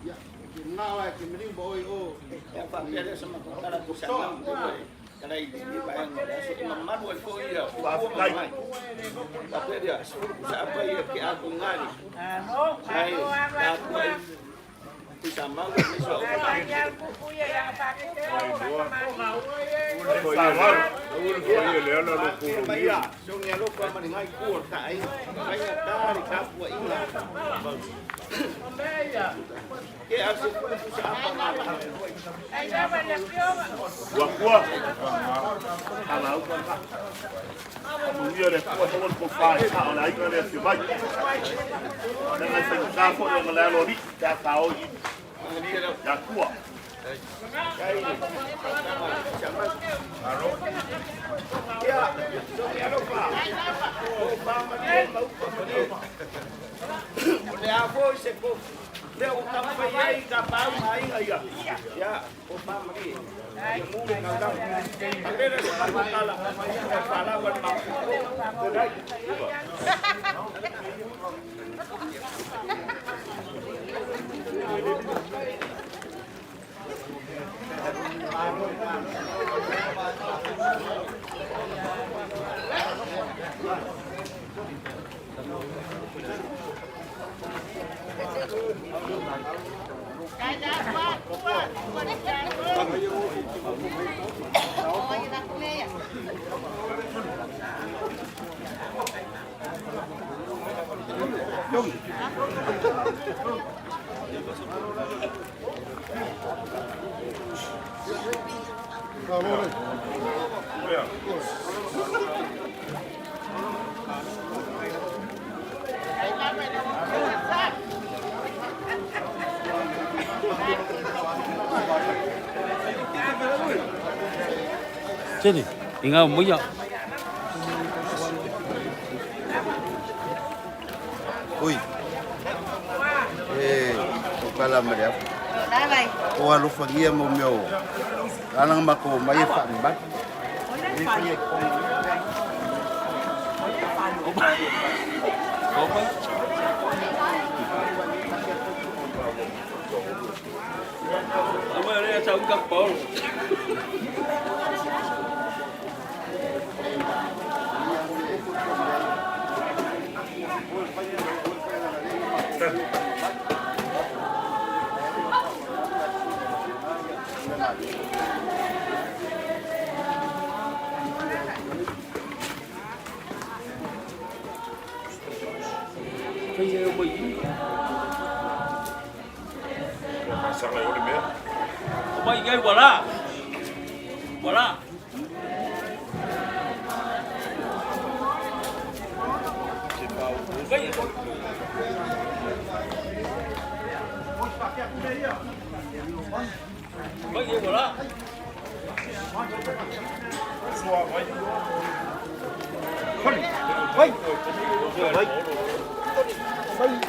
Speaker 4: ia, e te manao ae te maliu ma oe o.
Speaker 3: Ia faapea lea sa matou tala Tuisamau tala i lenei vaega o le aso. E mamalu ai foi ia upu ma mai. Faapea lea, 10 pusaapa ia ke atugali.
Speaker 6: Malo,
Speaker 3: Ae,
Speaker 6: malo
Speaker 3: tapuai
Speaker 6: Luatua.
Speaker 3: Tuisamau aemaise o
Speaker 6: Ai al kuku ia ia fakuku
Speaker 3: Maia, sogi alofa ma le ngai ku o le taaiga. Faiga ta le tapuaiga. Ke a se fulu pusaapa ngā laha.
Speaker 6: Ai lava le afioga.
Speaker 5: Ua tua. Alauga na. Manuia le Atua maua le tofa e sao le aiga le afio mai. Leaga e faigata foi ona le alo alii pe a taoi i ia tua.
Speaker 3: Ia, sogi alofa. O pamalie ma upa malie. O le a foi se kofi. Lea ua taumafai ai ka pau ma aiga ia. Ia, o pamalie. Ia mu le kaulaga. Faapea lea se matou tala. Ia faalava le matou.
Speaker 8: Tele, inga moia.
Speaker 4: Oi. E o kala maria. O alofagia mo mea o alanga mako mai e whaambat. E whai e
Speaker 8: Voilà. Voilà.
Speaker 4: Vai. Vai. Vai.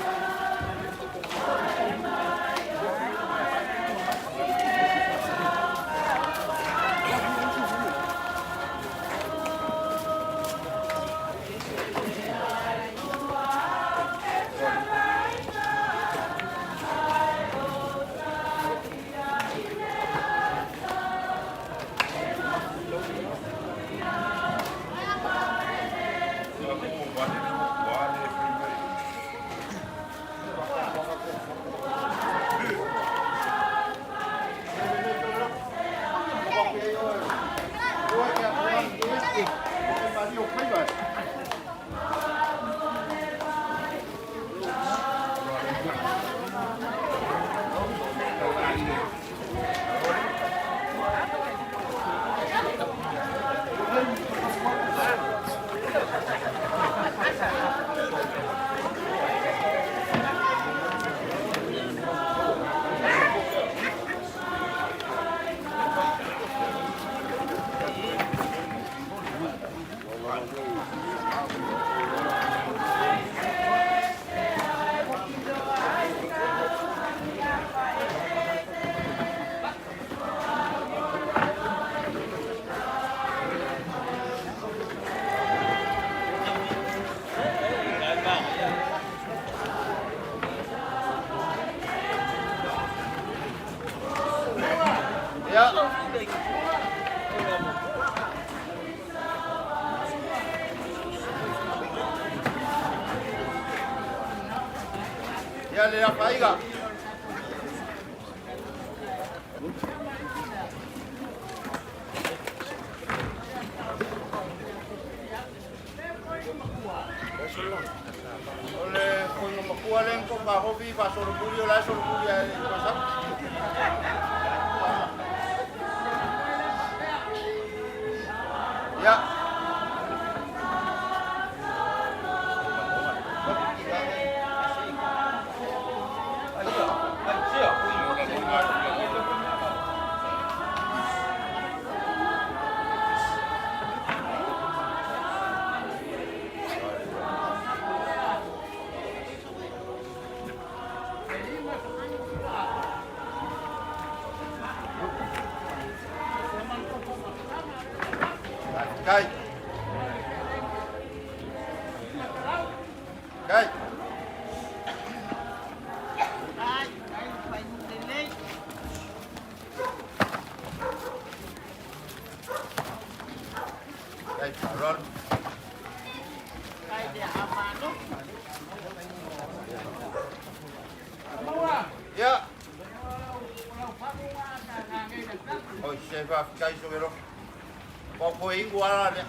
Speaker 4: Ia le apaiga. O le koinga makua le ko ka hobi ba soroburi o la soroburi ai ko sa. Ia. Kai. Kai. Kai parol. Ya. Oi, se va kai so vero. Ko ingu ala le.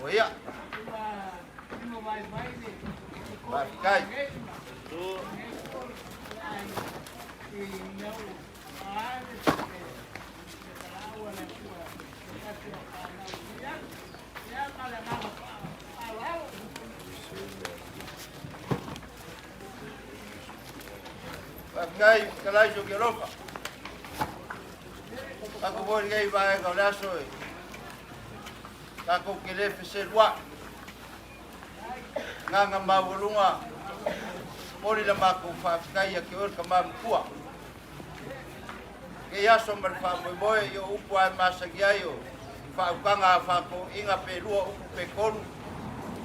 Speaker 4: O ia. Kai. Faafetai fetalai i soki alofa. Tatou foi lenei vaega o le aso e tatou te le feseluai. Agaga maualuga momoli la matou faafetai ia te oe le tama matua. Lenei aso ma le faamoemoe i o upu lava e masani ai o faautaga a faatoeaiina pe lua upu pe tolu,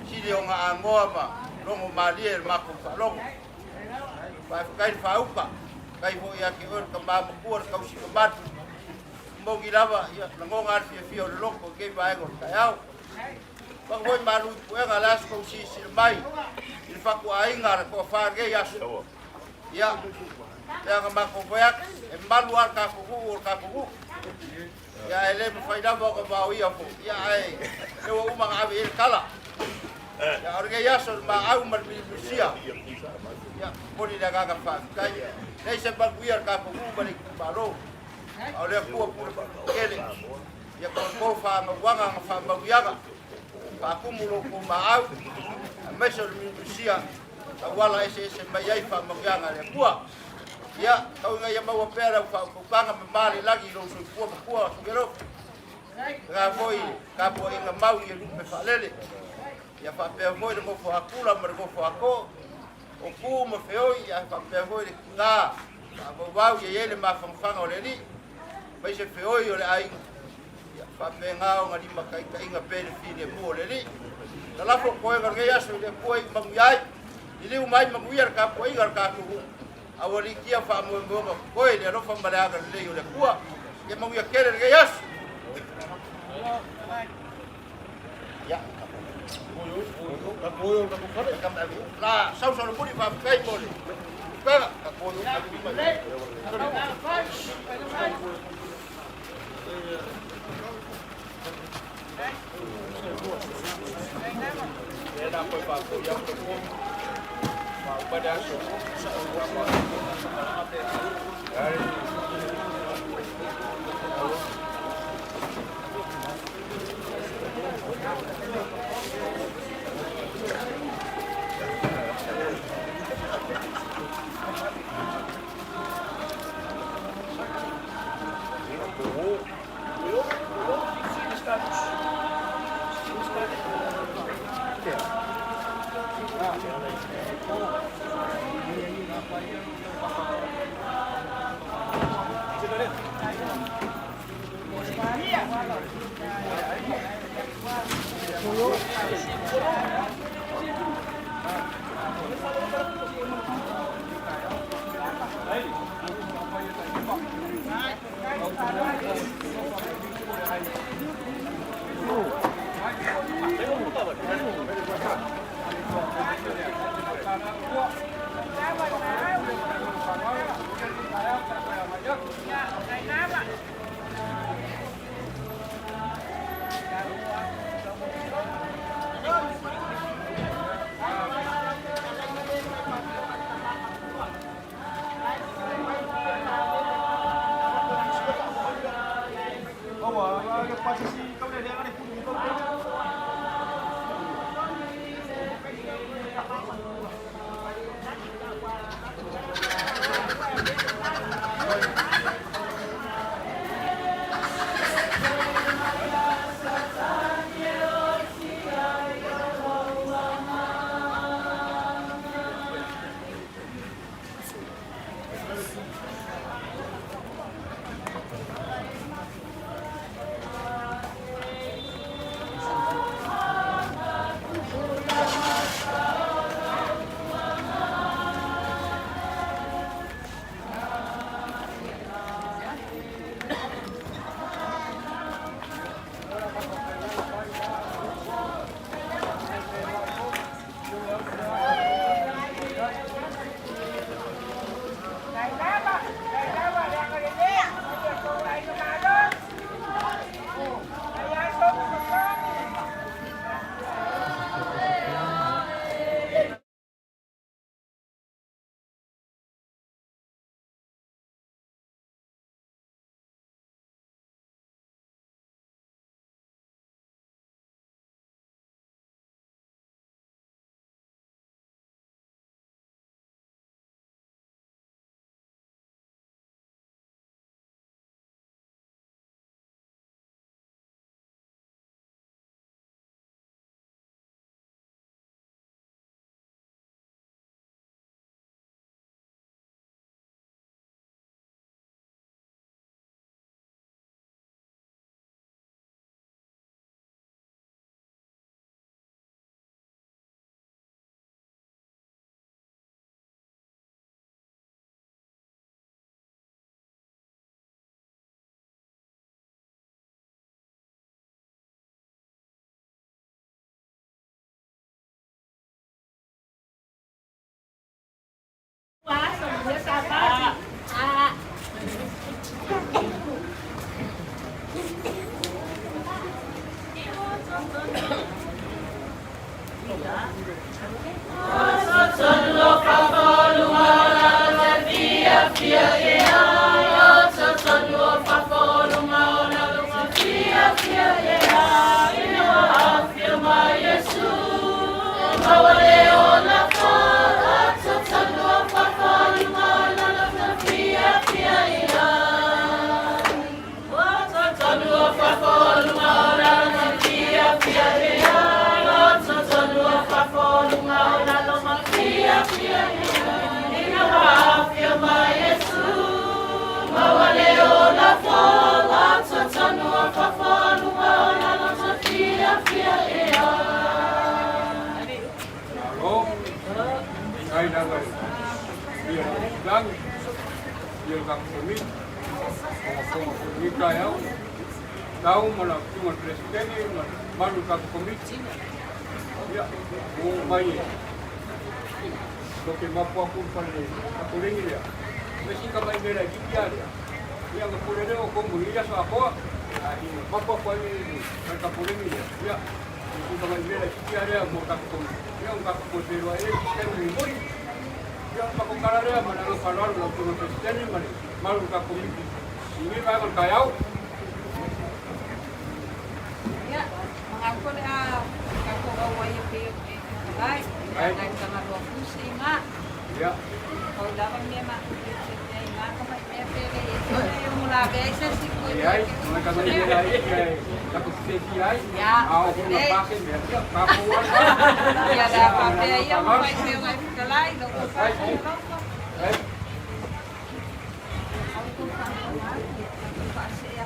Speaker 4: sili ona agoa ma logo malie i le matou faalogo. Faafetai le faauta, faafetai foi ia te oe le tama matua le tausi mamalu. Moni lava, ia lagona lava le fiafia o le loto i lenei vaega o le taeao. Avatu foi malu i puega o le a se tou silasila mai i le fatuaiga a le toafa i lenei aso. Ia, pei ona matou fai atu, e malu lava le tatou nuu o le tatou nuu. Ia, ae le mafai lava ona vaoia foi, ia ae lea ua uma ona ave i ai le tala. Ia, o lenei aso i le maau ma le milimilisia, ia, momoli le agaga faafetai. Leai se manuia o le tatou nuu ma le itumalo, a o le Atua pule tele. Ia toe faamauaga ma faamauiaga, faatumu lo outou maau, aemaise o le milimilisia auala eseese mai ai faamanuiaga a le Atua. Ia, tau ina ia maua pea lau faautautaga mama le lagi i lou soifua matua Sukelofu. Lena foi tapuaiga mau i lupe faalele. Ia faapea foi le nofo a Tula ma le nofo a Too, o Ku ma Feoi, ae faapea foi le tina faavauvau ia i ai le mafanafana o le Alii, aemaise feoi o le aiga. Ia faapena ona limataitaiina pea le filemu o le Alii. Lalafo toega o lenei aso i le Atua i manuia ai, liliu mai manuia le tapuaiga a le tatou nuu. Aualiitia faamoemoega totoe i le alofa ma le agalelei o le Atua. Ia manuia tele lenei aso. Ia. La sausa le muli faafetai mo le upega.
Speaker 9: Malo, ai lava ia lagi, ia ka komi, o ko ni ka yau, tau ma la tunga presidente ma malu ka komiti. Ia, o mai e. So ke mapu aku pale aku lengi lea. Me si ka mai mera ki kia lea. Ia nga pule leo ko mu ia so apoa. Ai mapu aku ai ni ka pule ni lea. Ia si ka mai mera ki kia lea mo ka ko. Ia un ka ko te roa e ki ni muri. Ia pa ko kala lea ma na ka la tu presidente ma malu ka komiti. Ini pa ko kayau.
Speaker 2: Ia, mengaku le a ka ko au ai pe e ai. Ai ka ma lo fusi nga.
Speaker 9: Ia.
Speaker 2: Ko lava me ma ku te te nga ka mai me pe le e mo la ve se si ko.
Speaker 9: Ai, ma ka mai mera ai ka ko se ki ai.
Speaker 2: Ya.
Speaker 9: A o ko na pa se me ia ka ko wa.
Speaker 2: Ia da pa pe ia mo mai pe mai kalai lo ko pa lo ko.
Speaker 9: Ai.
Speaker 2: Au ko pa pa se ya.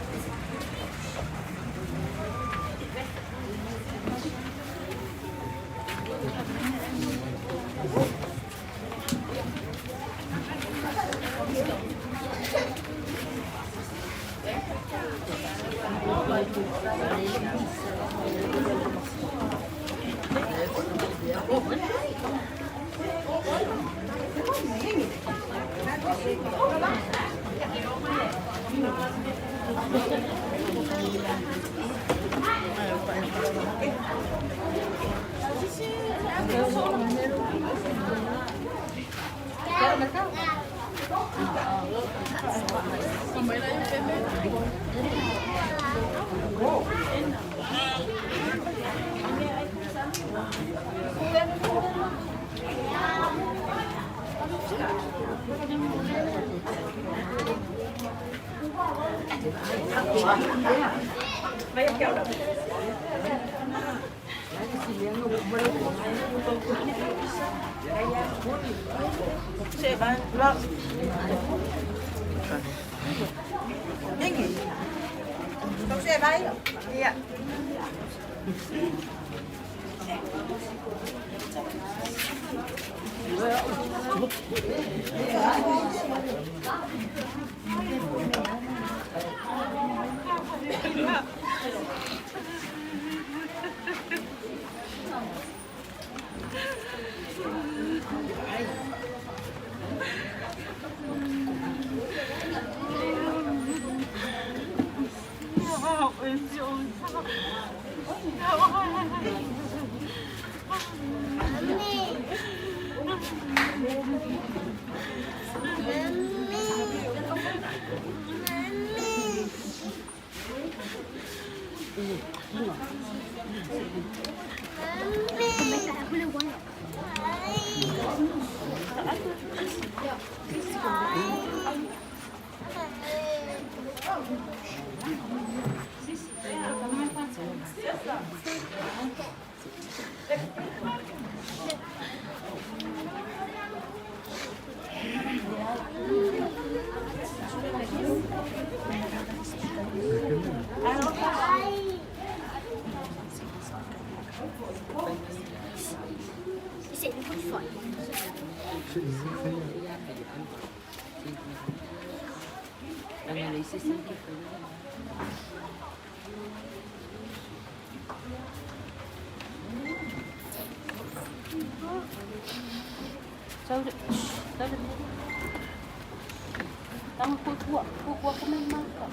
Speaker 2: Tago kuakua, kuakua ka mai maka.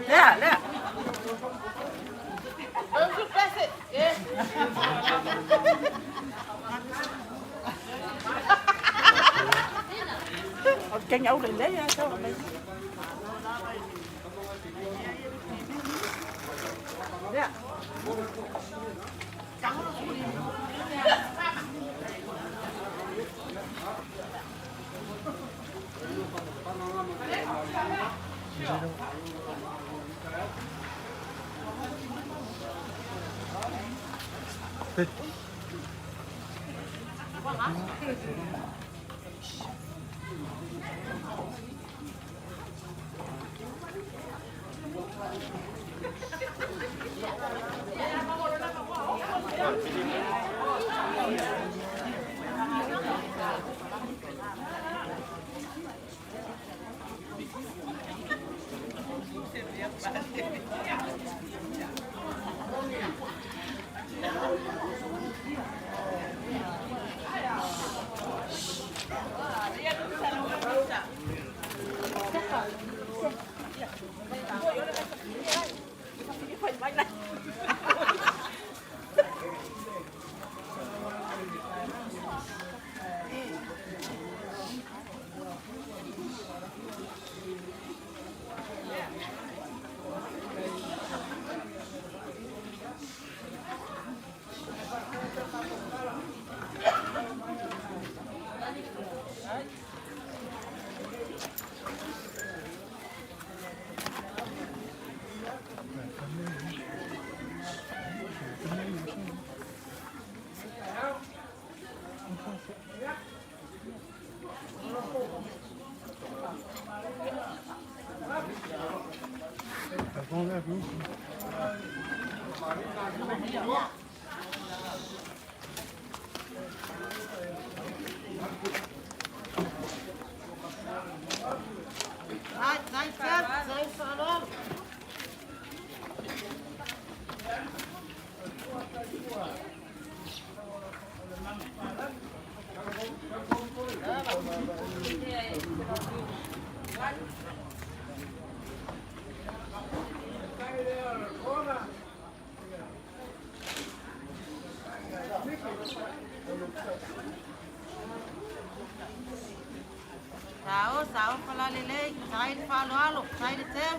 Speaker 2: Lea, lea. Keng au le le ya tau mai. Lea.
Speaker 10: Sao, sao falalelei, sai le faaaloalo, sai le teu,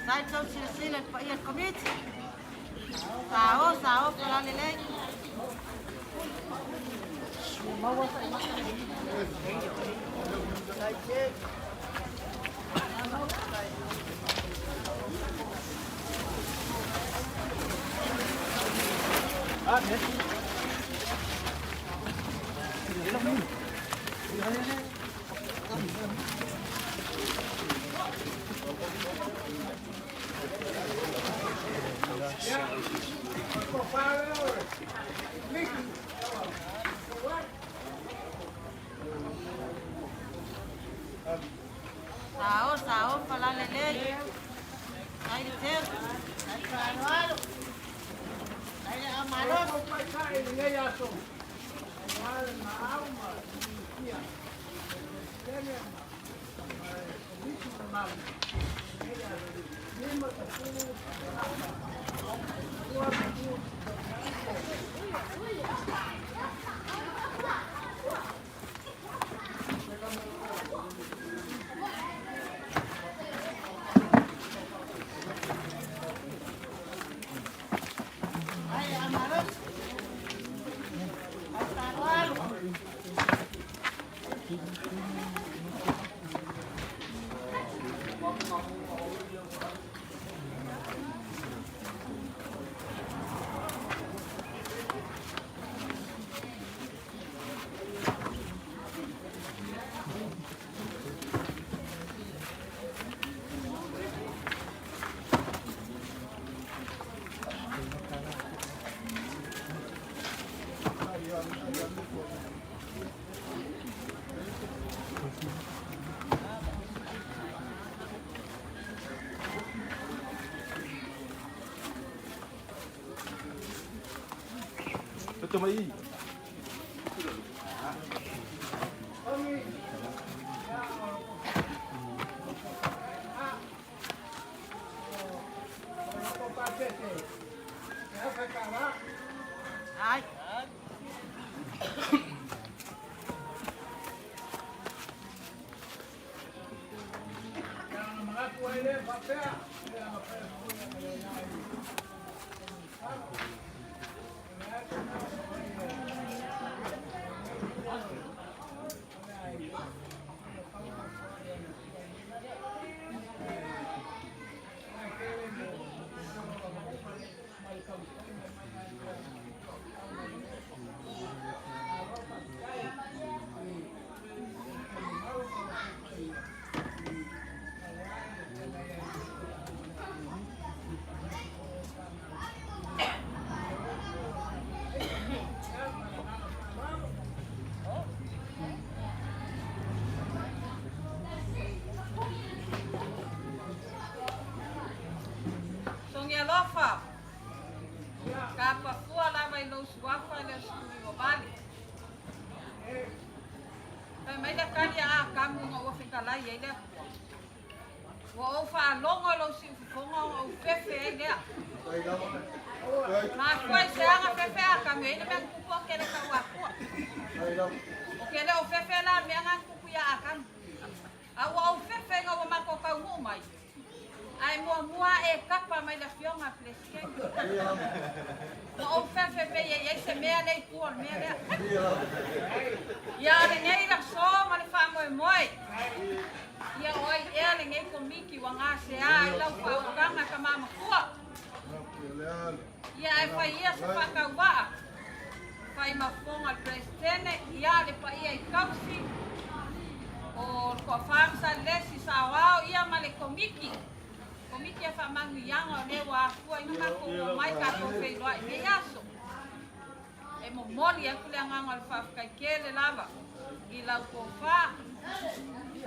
Speaker 10: sai le tausilasila i le paia o le Komiti. Sao, sao falalelei. Sao, sao falalelei, sai le teu, sai le faaaloalo, sai le aumalo. Sai le aumalo. Sai le faaaloalo. Ai. Sogi alofa, kapafua lava i lou suafa i le 18. Fai mai le kali a Akamu ina ua fetalai ai le Atua. Ua ou faalogo i lou siufofoga ona ou fefe ai lea. Mafua i se aga fefe a Akamu e i ai le mea na tupu ou te le tau akua. Ou te le o fefe la i le mea na tupu ia Akamu. A ua ou fefe ina ua matou taunuu mai. Ae muamua e tapa mai le afioga a Peresetene. Ua ou fefe pei e i ai se mea lea i tua o le mea lea. Ia o lenei aso ma le faamoemoe. Ia o ai ea lenei Komiti ua gasea ai lau faautaga tama matua. Ia ae fai ia se faatauvaa. Fai ma fofoga le Peresetene, ia le paia i tausi o le Toafa ma Salelesi, Saoao ia ma le Komiti. Komiti a Faamanuiaga o lea ua afua ai na matou omai tatou feiloai i nei aso. E momoli atu le agaga o le faafetai tele lava i lau tofa,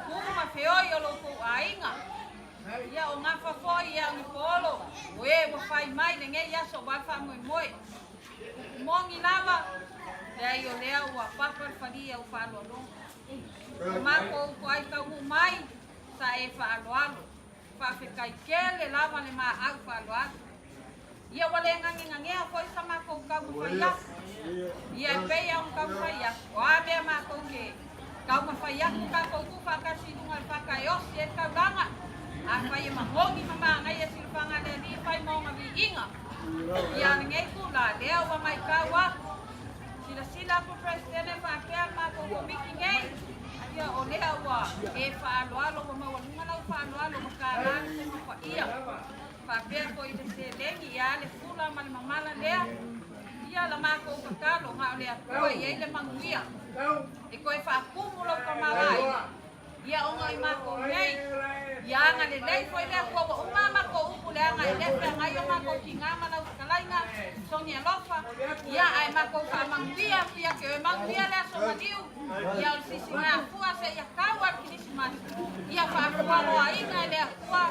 Speaker 10: tu ma feoi o lo outou aiga. Ia o gafa foi ia Anipoolo, o e ua fai mai lenei aso aua le faamoemoe. Upu moni lava, leai o lea ua papa le falia o faaaloaloga. O matou toai taunuu mai, sa e faaaloalo. Faafetai tele lava le maau faaaloalo. Ia ua le nagenagea foi sa matou taumafai atu. Ia e pei lava ona taumafai atu, o a mea matou te taumafai atu tatou tuufaatasi i luga o le fata e osi ai le taulaga, afai e manogi ma manaia silafaga a le Alii e fai ma ona viiga. Ia lenei tula, lea ua maitau atu, silasila atu le Peresetene faapea le matou Komiti nei, ia o lea ua e faaaloalo, ua maualuga lau faaaloalo ua tala le Fono Paia. Faapea foi i le seleni, ia le fula ma le mamala lea, ia la matou tatalo, na o le Atua e i ai le manuia, e toe faatumu lou tamaoaiga, ia ona i matou nei, ia agalelei foi le Atua ua uma a matou upu leaga e le feagai o matou tiga ma lau fetalaiga Sogi alofa, ia ae matou faamanuia atu ia te oe, manuia le aso maliu, ia o le sisigafua seia tau a le Kerisimasi, ia faafualoaina e le Atua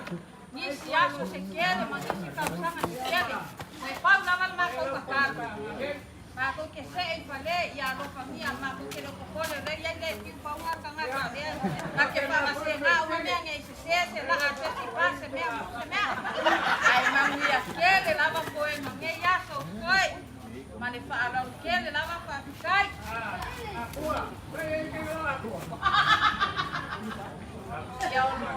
Speaker 10: Nisi aso se tele ma nisi tausaga se tele. Toe pau lava le matou tatalo. Matou te see i fale ia alofagia matou te le o popole o lea e i ai le tiu paoga tagata o lea na te faavasega uma mea nei sese se laa se si pa se mea mu se mea. Ae manuia tele lava koe ma nei aso koe ma le faaaloalo tele lava faafetai. Ia ono.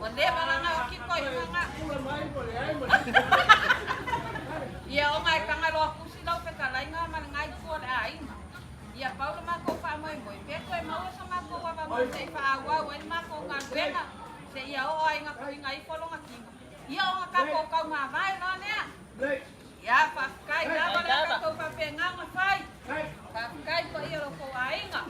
Speaker 10: Ua leva la nga oki koe nga. Ia o ngai Tagaloa kusi lau fetalaiga ma le ngai tua o le aiga. Ia pau le matou faamoemoe, pe toe maua so matou avanoa se i faaauau ai le matou galuega, seia oo ai ina tuuina ifo lona tino. Ia o na tatou taumavae loa lea. Ia, faafetai lava le a tatou faapena ona fai. Faafetai paia o lo outou aiga.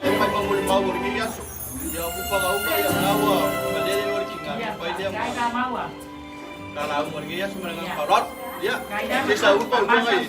Speaker 4: Mai ma molimau o lenei aso. Ia o pupaga uma ia na ua malele o le kinga ke pai lea ma. Ta la uma lenei aso ma le nganga faaaloalo. Ia, se sa upa o tonga i.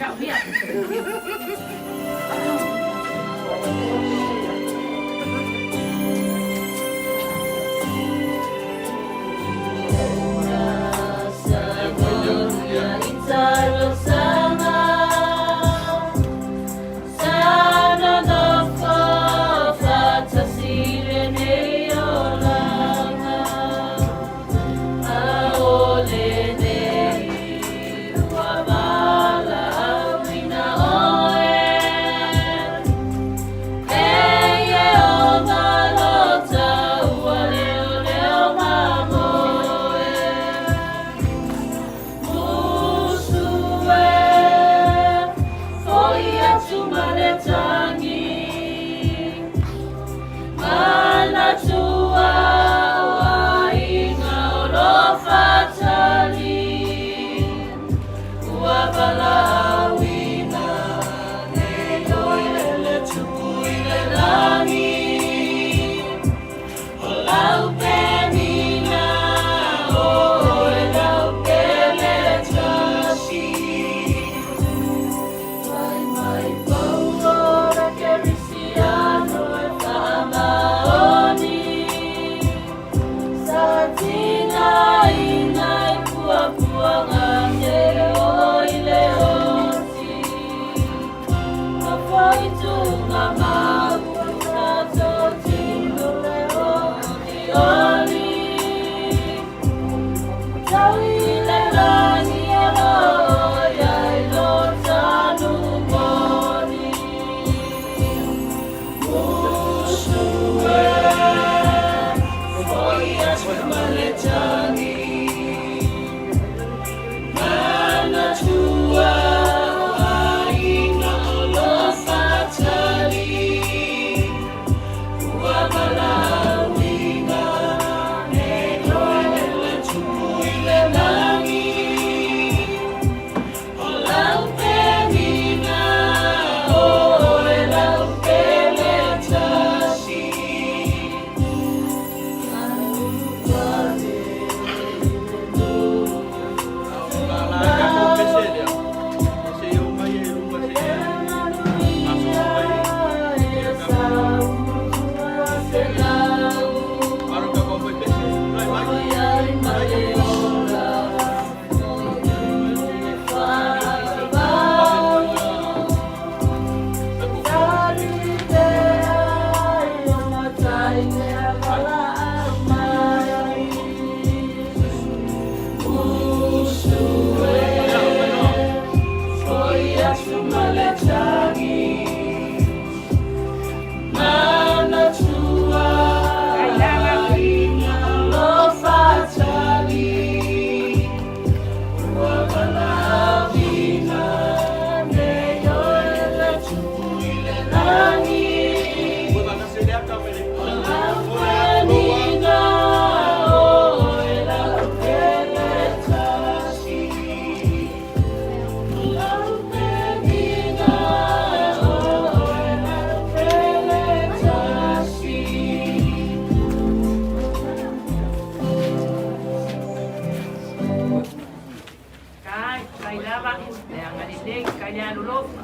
Speaker 6: Faafetai le alolofa.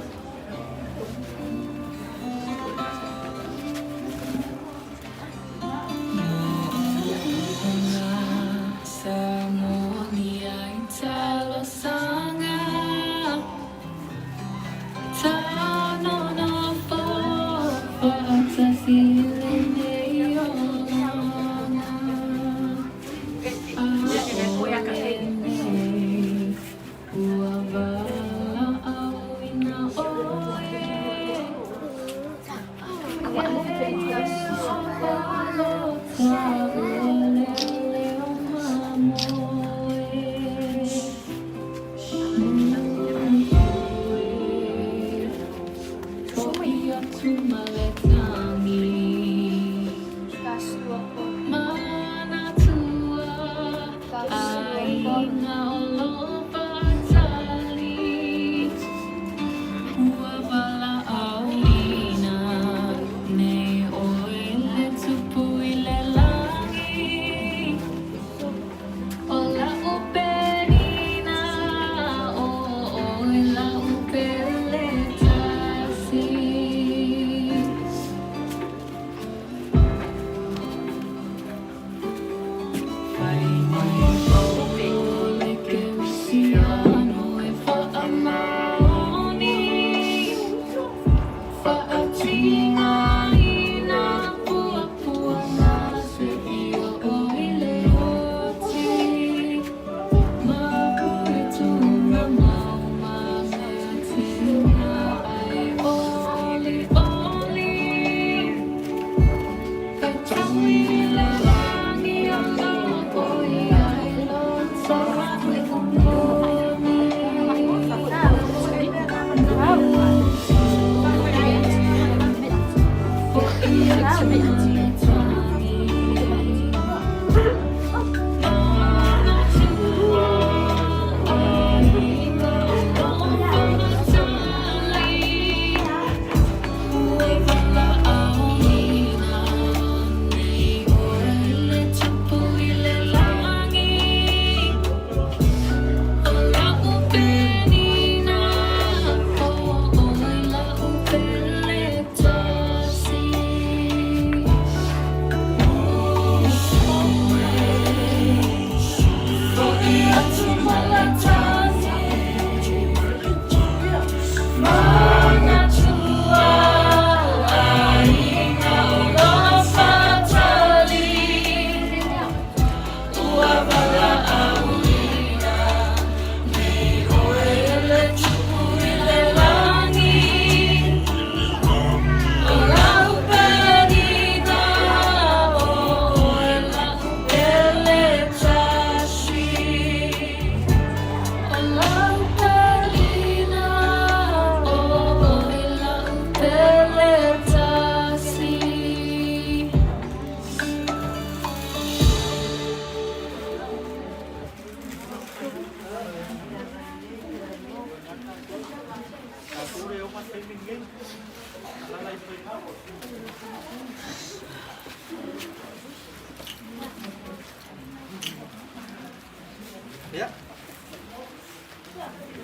Speaker 4: Ia.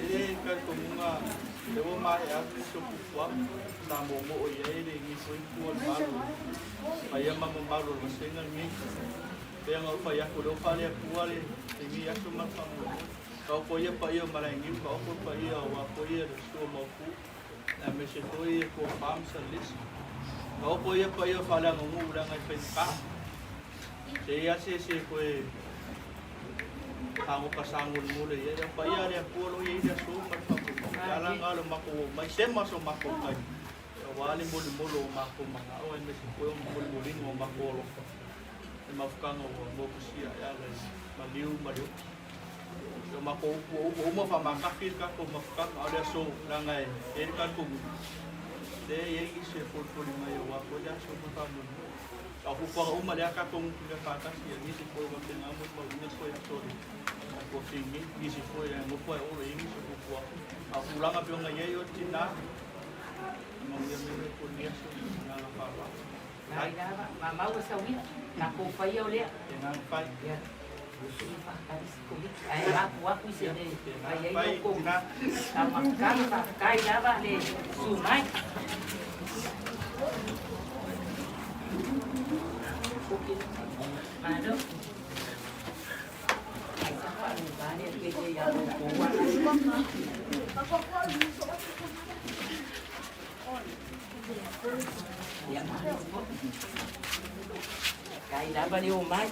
Speaker 4: E i ai talitonuga lea ua maea atu nisi o fuafuaga sa moomoo i ai le gifo i tua o le Malo paia ma mamalu o le vasega lenei. Pei ona ou fai atu o lea ua faaleatua lenei aso ma le faamoemoe. Taoto ia paia o Malaegiu, taoto le paia aua foi le susu o Maopu, aemaise foi e Tofa ma Salelesi. Taoto ia paia o faaleaganuu leaga e faigata. Se i ai se isi e toe fagota sagolegole i ai. A paia a le Atua o lo o i ai le aso ma le faamoemoe. Le ala lena o le matou oo mai, sema so matou taimi, aua le molimolo o matou manao aemaise foi o le molimolina o matou alofa i le mafutaga ua motusia e ala i maliu ma le oti. O matou upu ua uma faamakaki le tatou mafutaga, a o le aso leaga e i ai le talitonuga, lea e i ai nisi e folifoli mai aua foi le aso ma le faamoemoe. A o fuafuaga uma lea a tatou gutumea faatasi ia nisi foi o faapena molimauina foi aso o le tuafing nei, nisi foi e nofo ae olo i ai nisi o fuafuaga. A o tulaga pei ona i ai o le tina, e manuia mai le Atua i lenei aso ma le agaga faaaloalo.
Speaker 6: Mai lava, mamau e sau ia, tatou faia o lea.
Speaker 4: E agaga fai.
Speaker 6: Ia. Ae apu aku i se le fai ai loukou taumafaga. Faafetai lava le susu mai. Malo. Kai lava le o mai.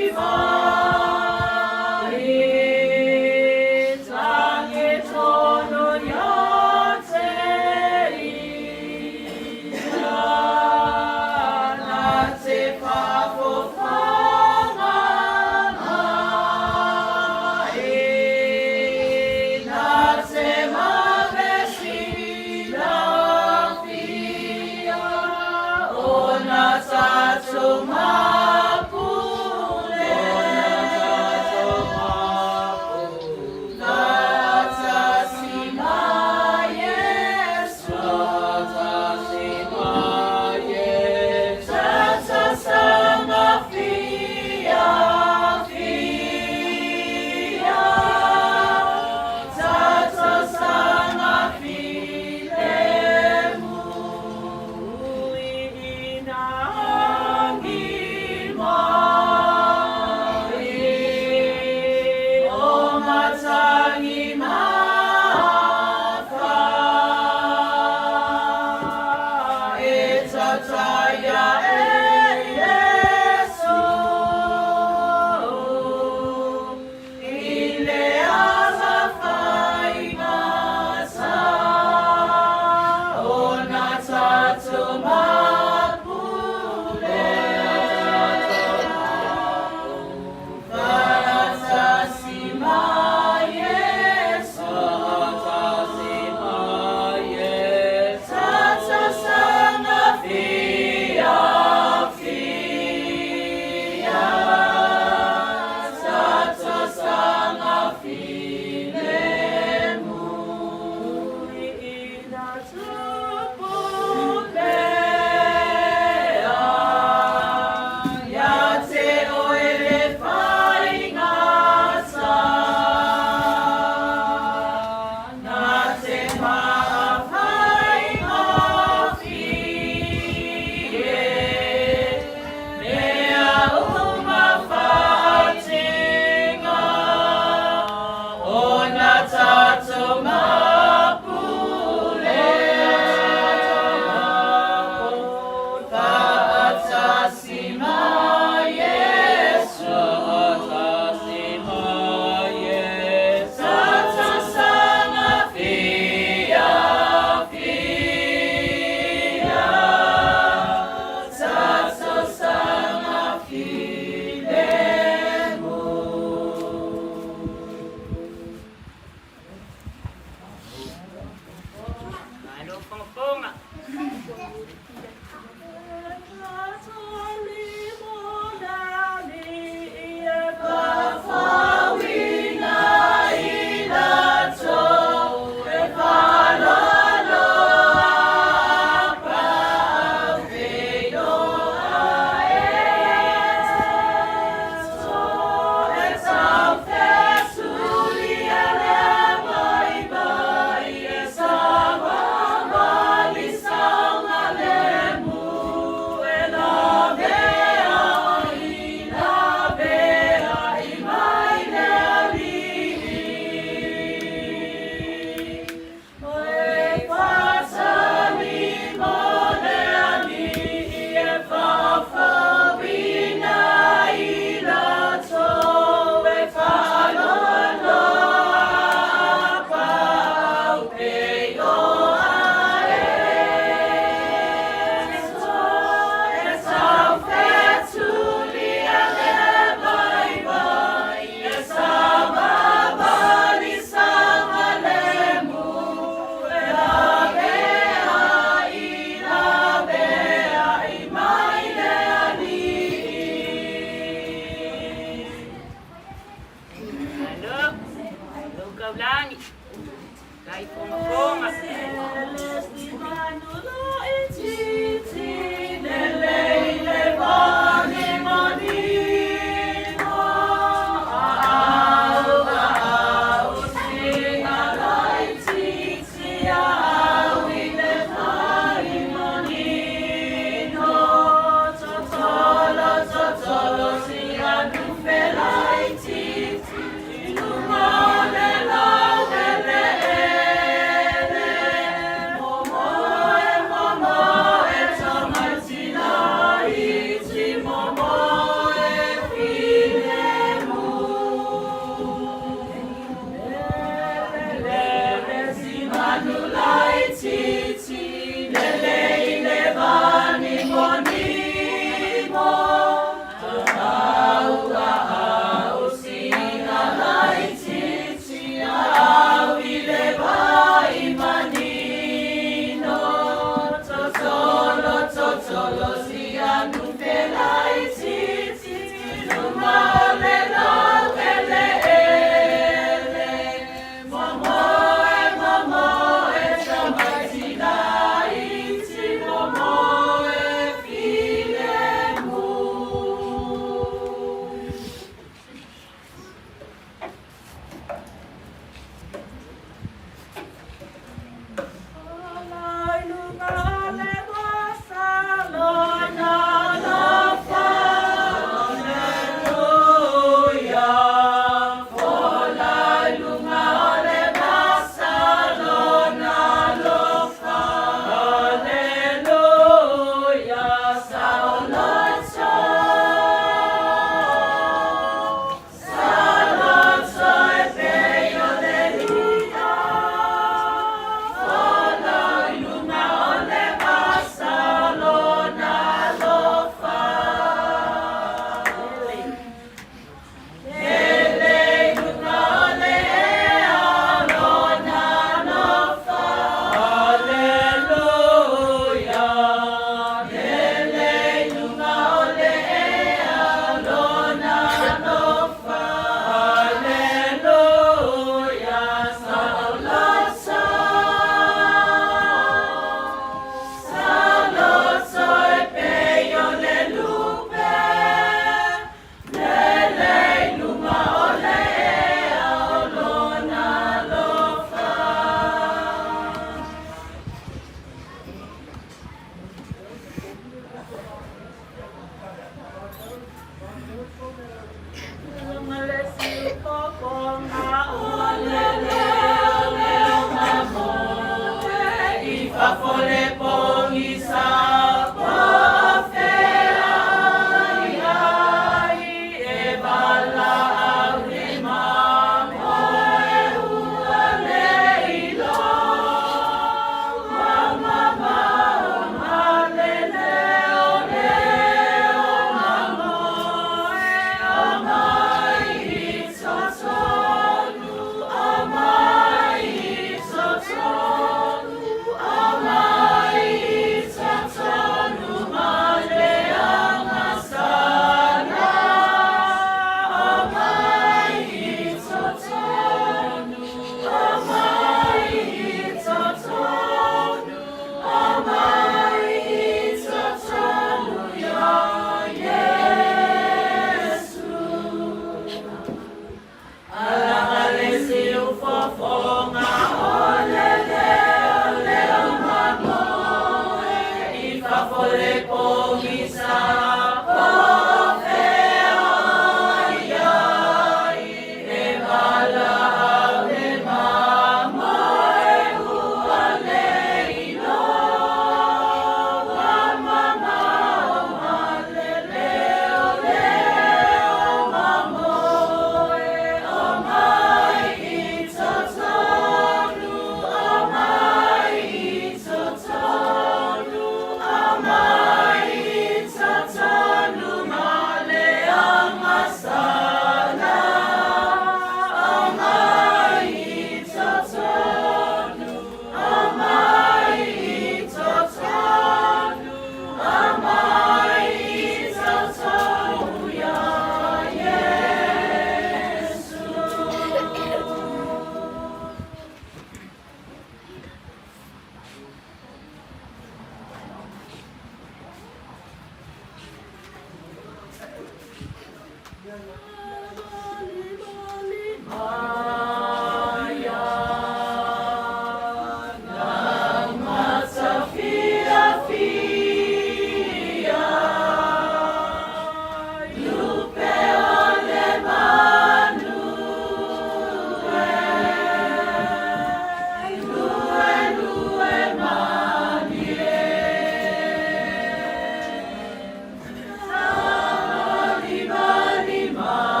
Speaker 11: Lima.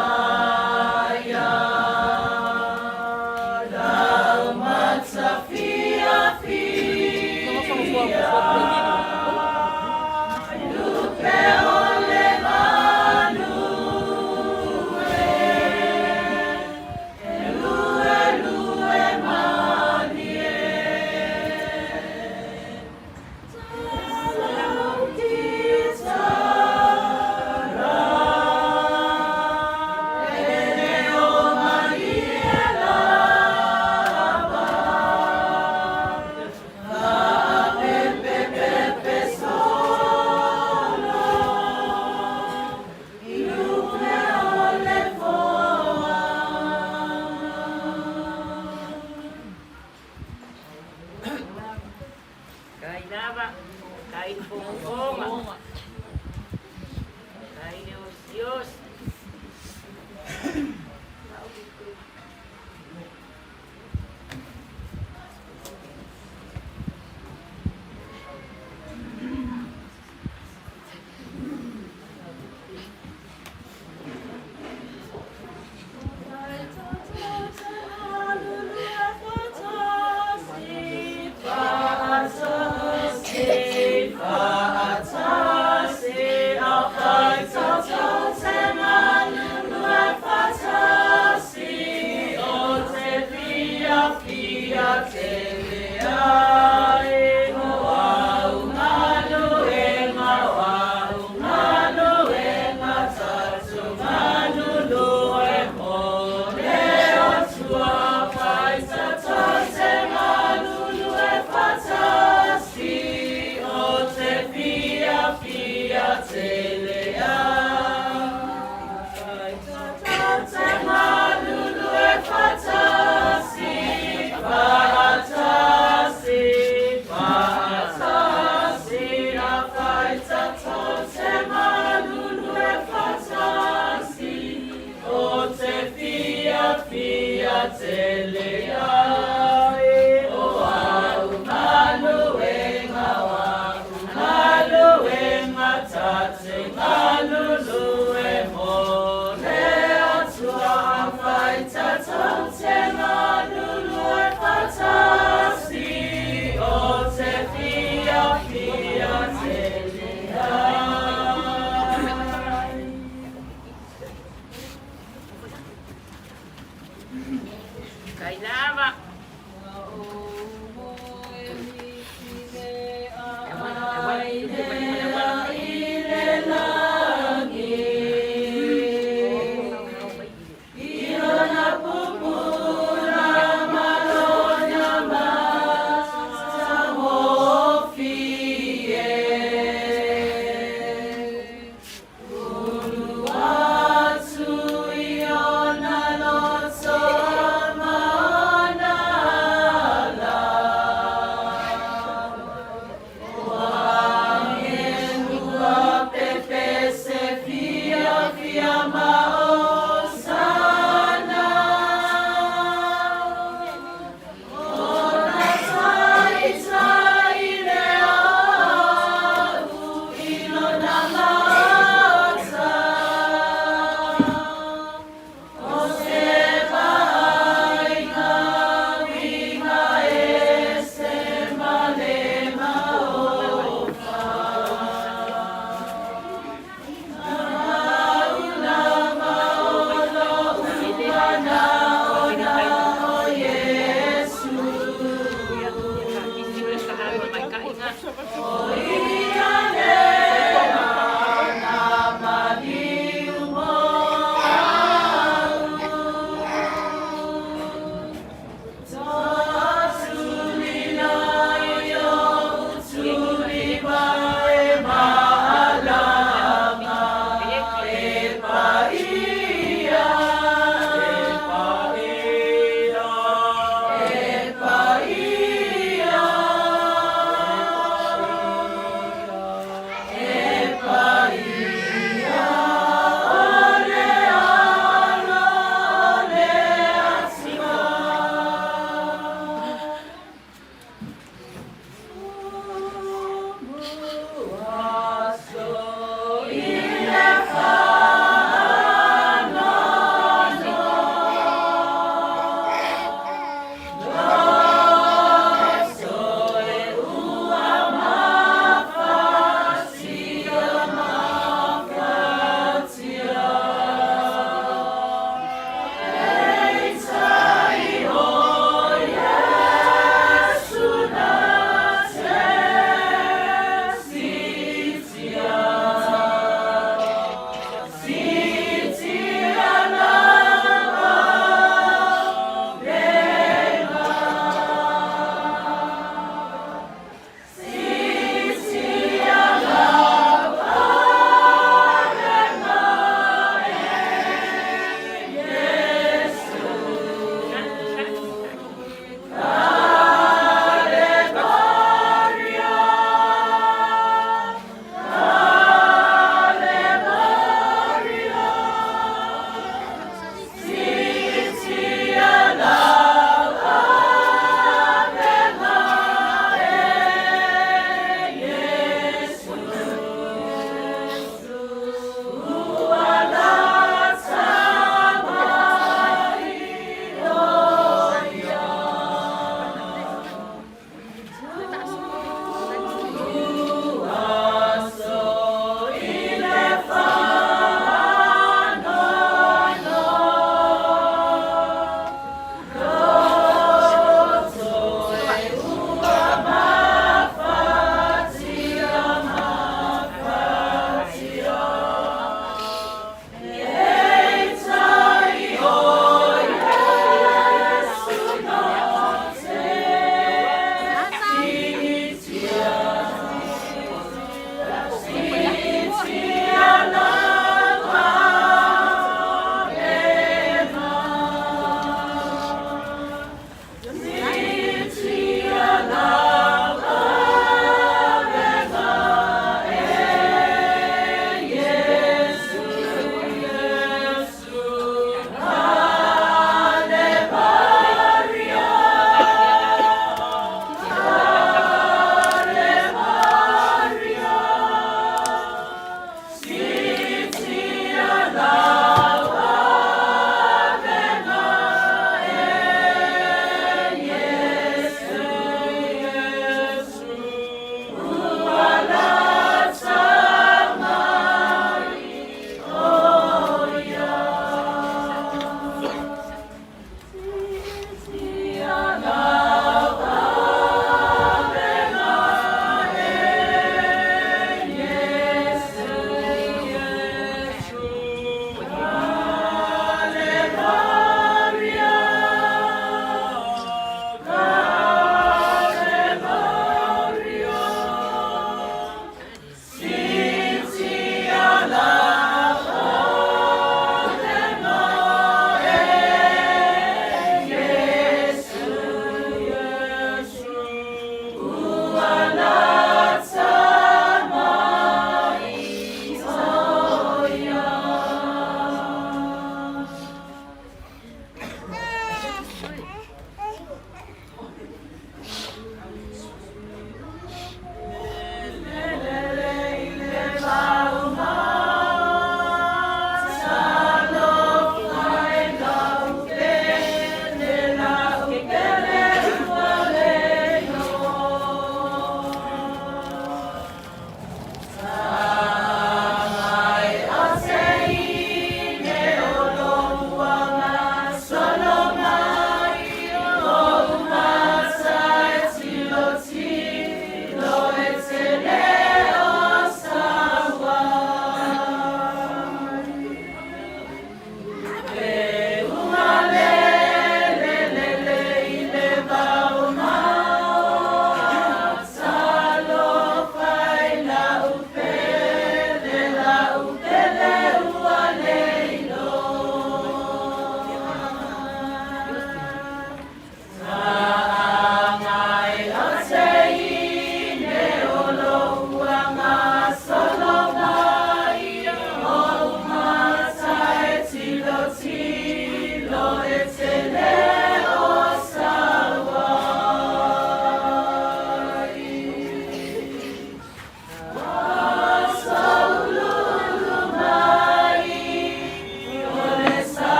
Speaker 6: Kailava.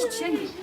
Speaker 2: sitiseni.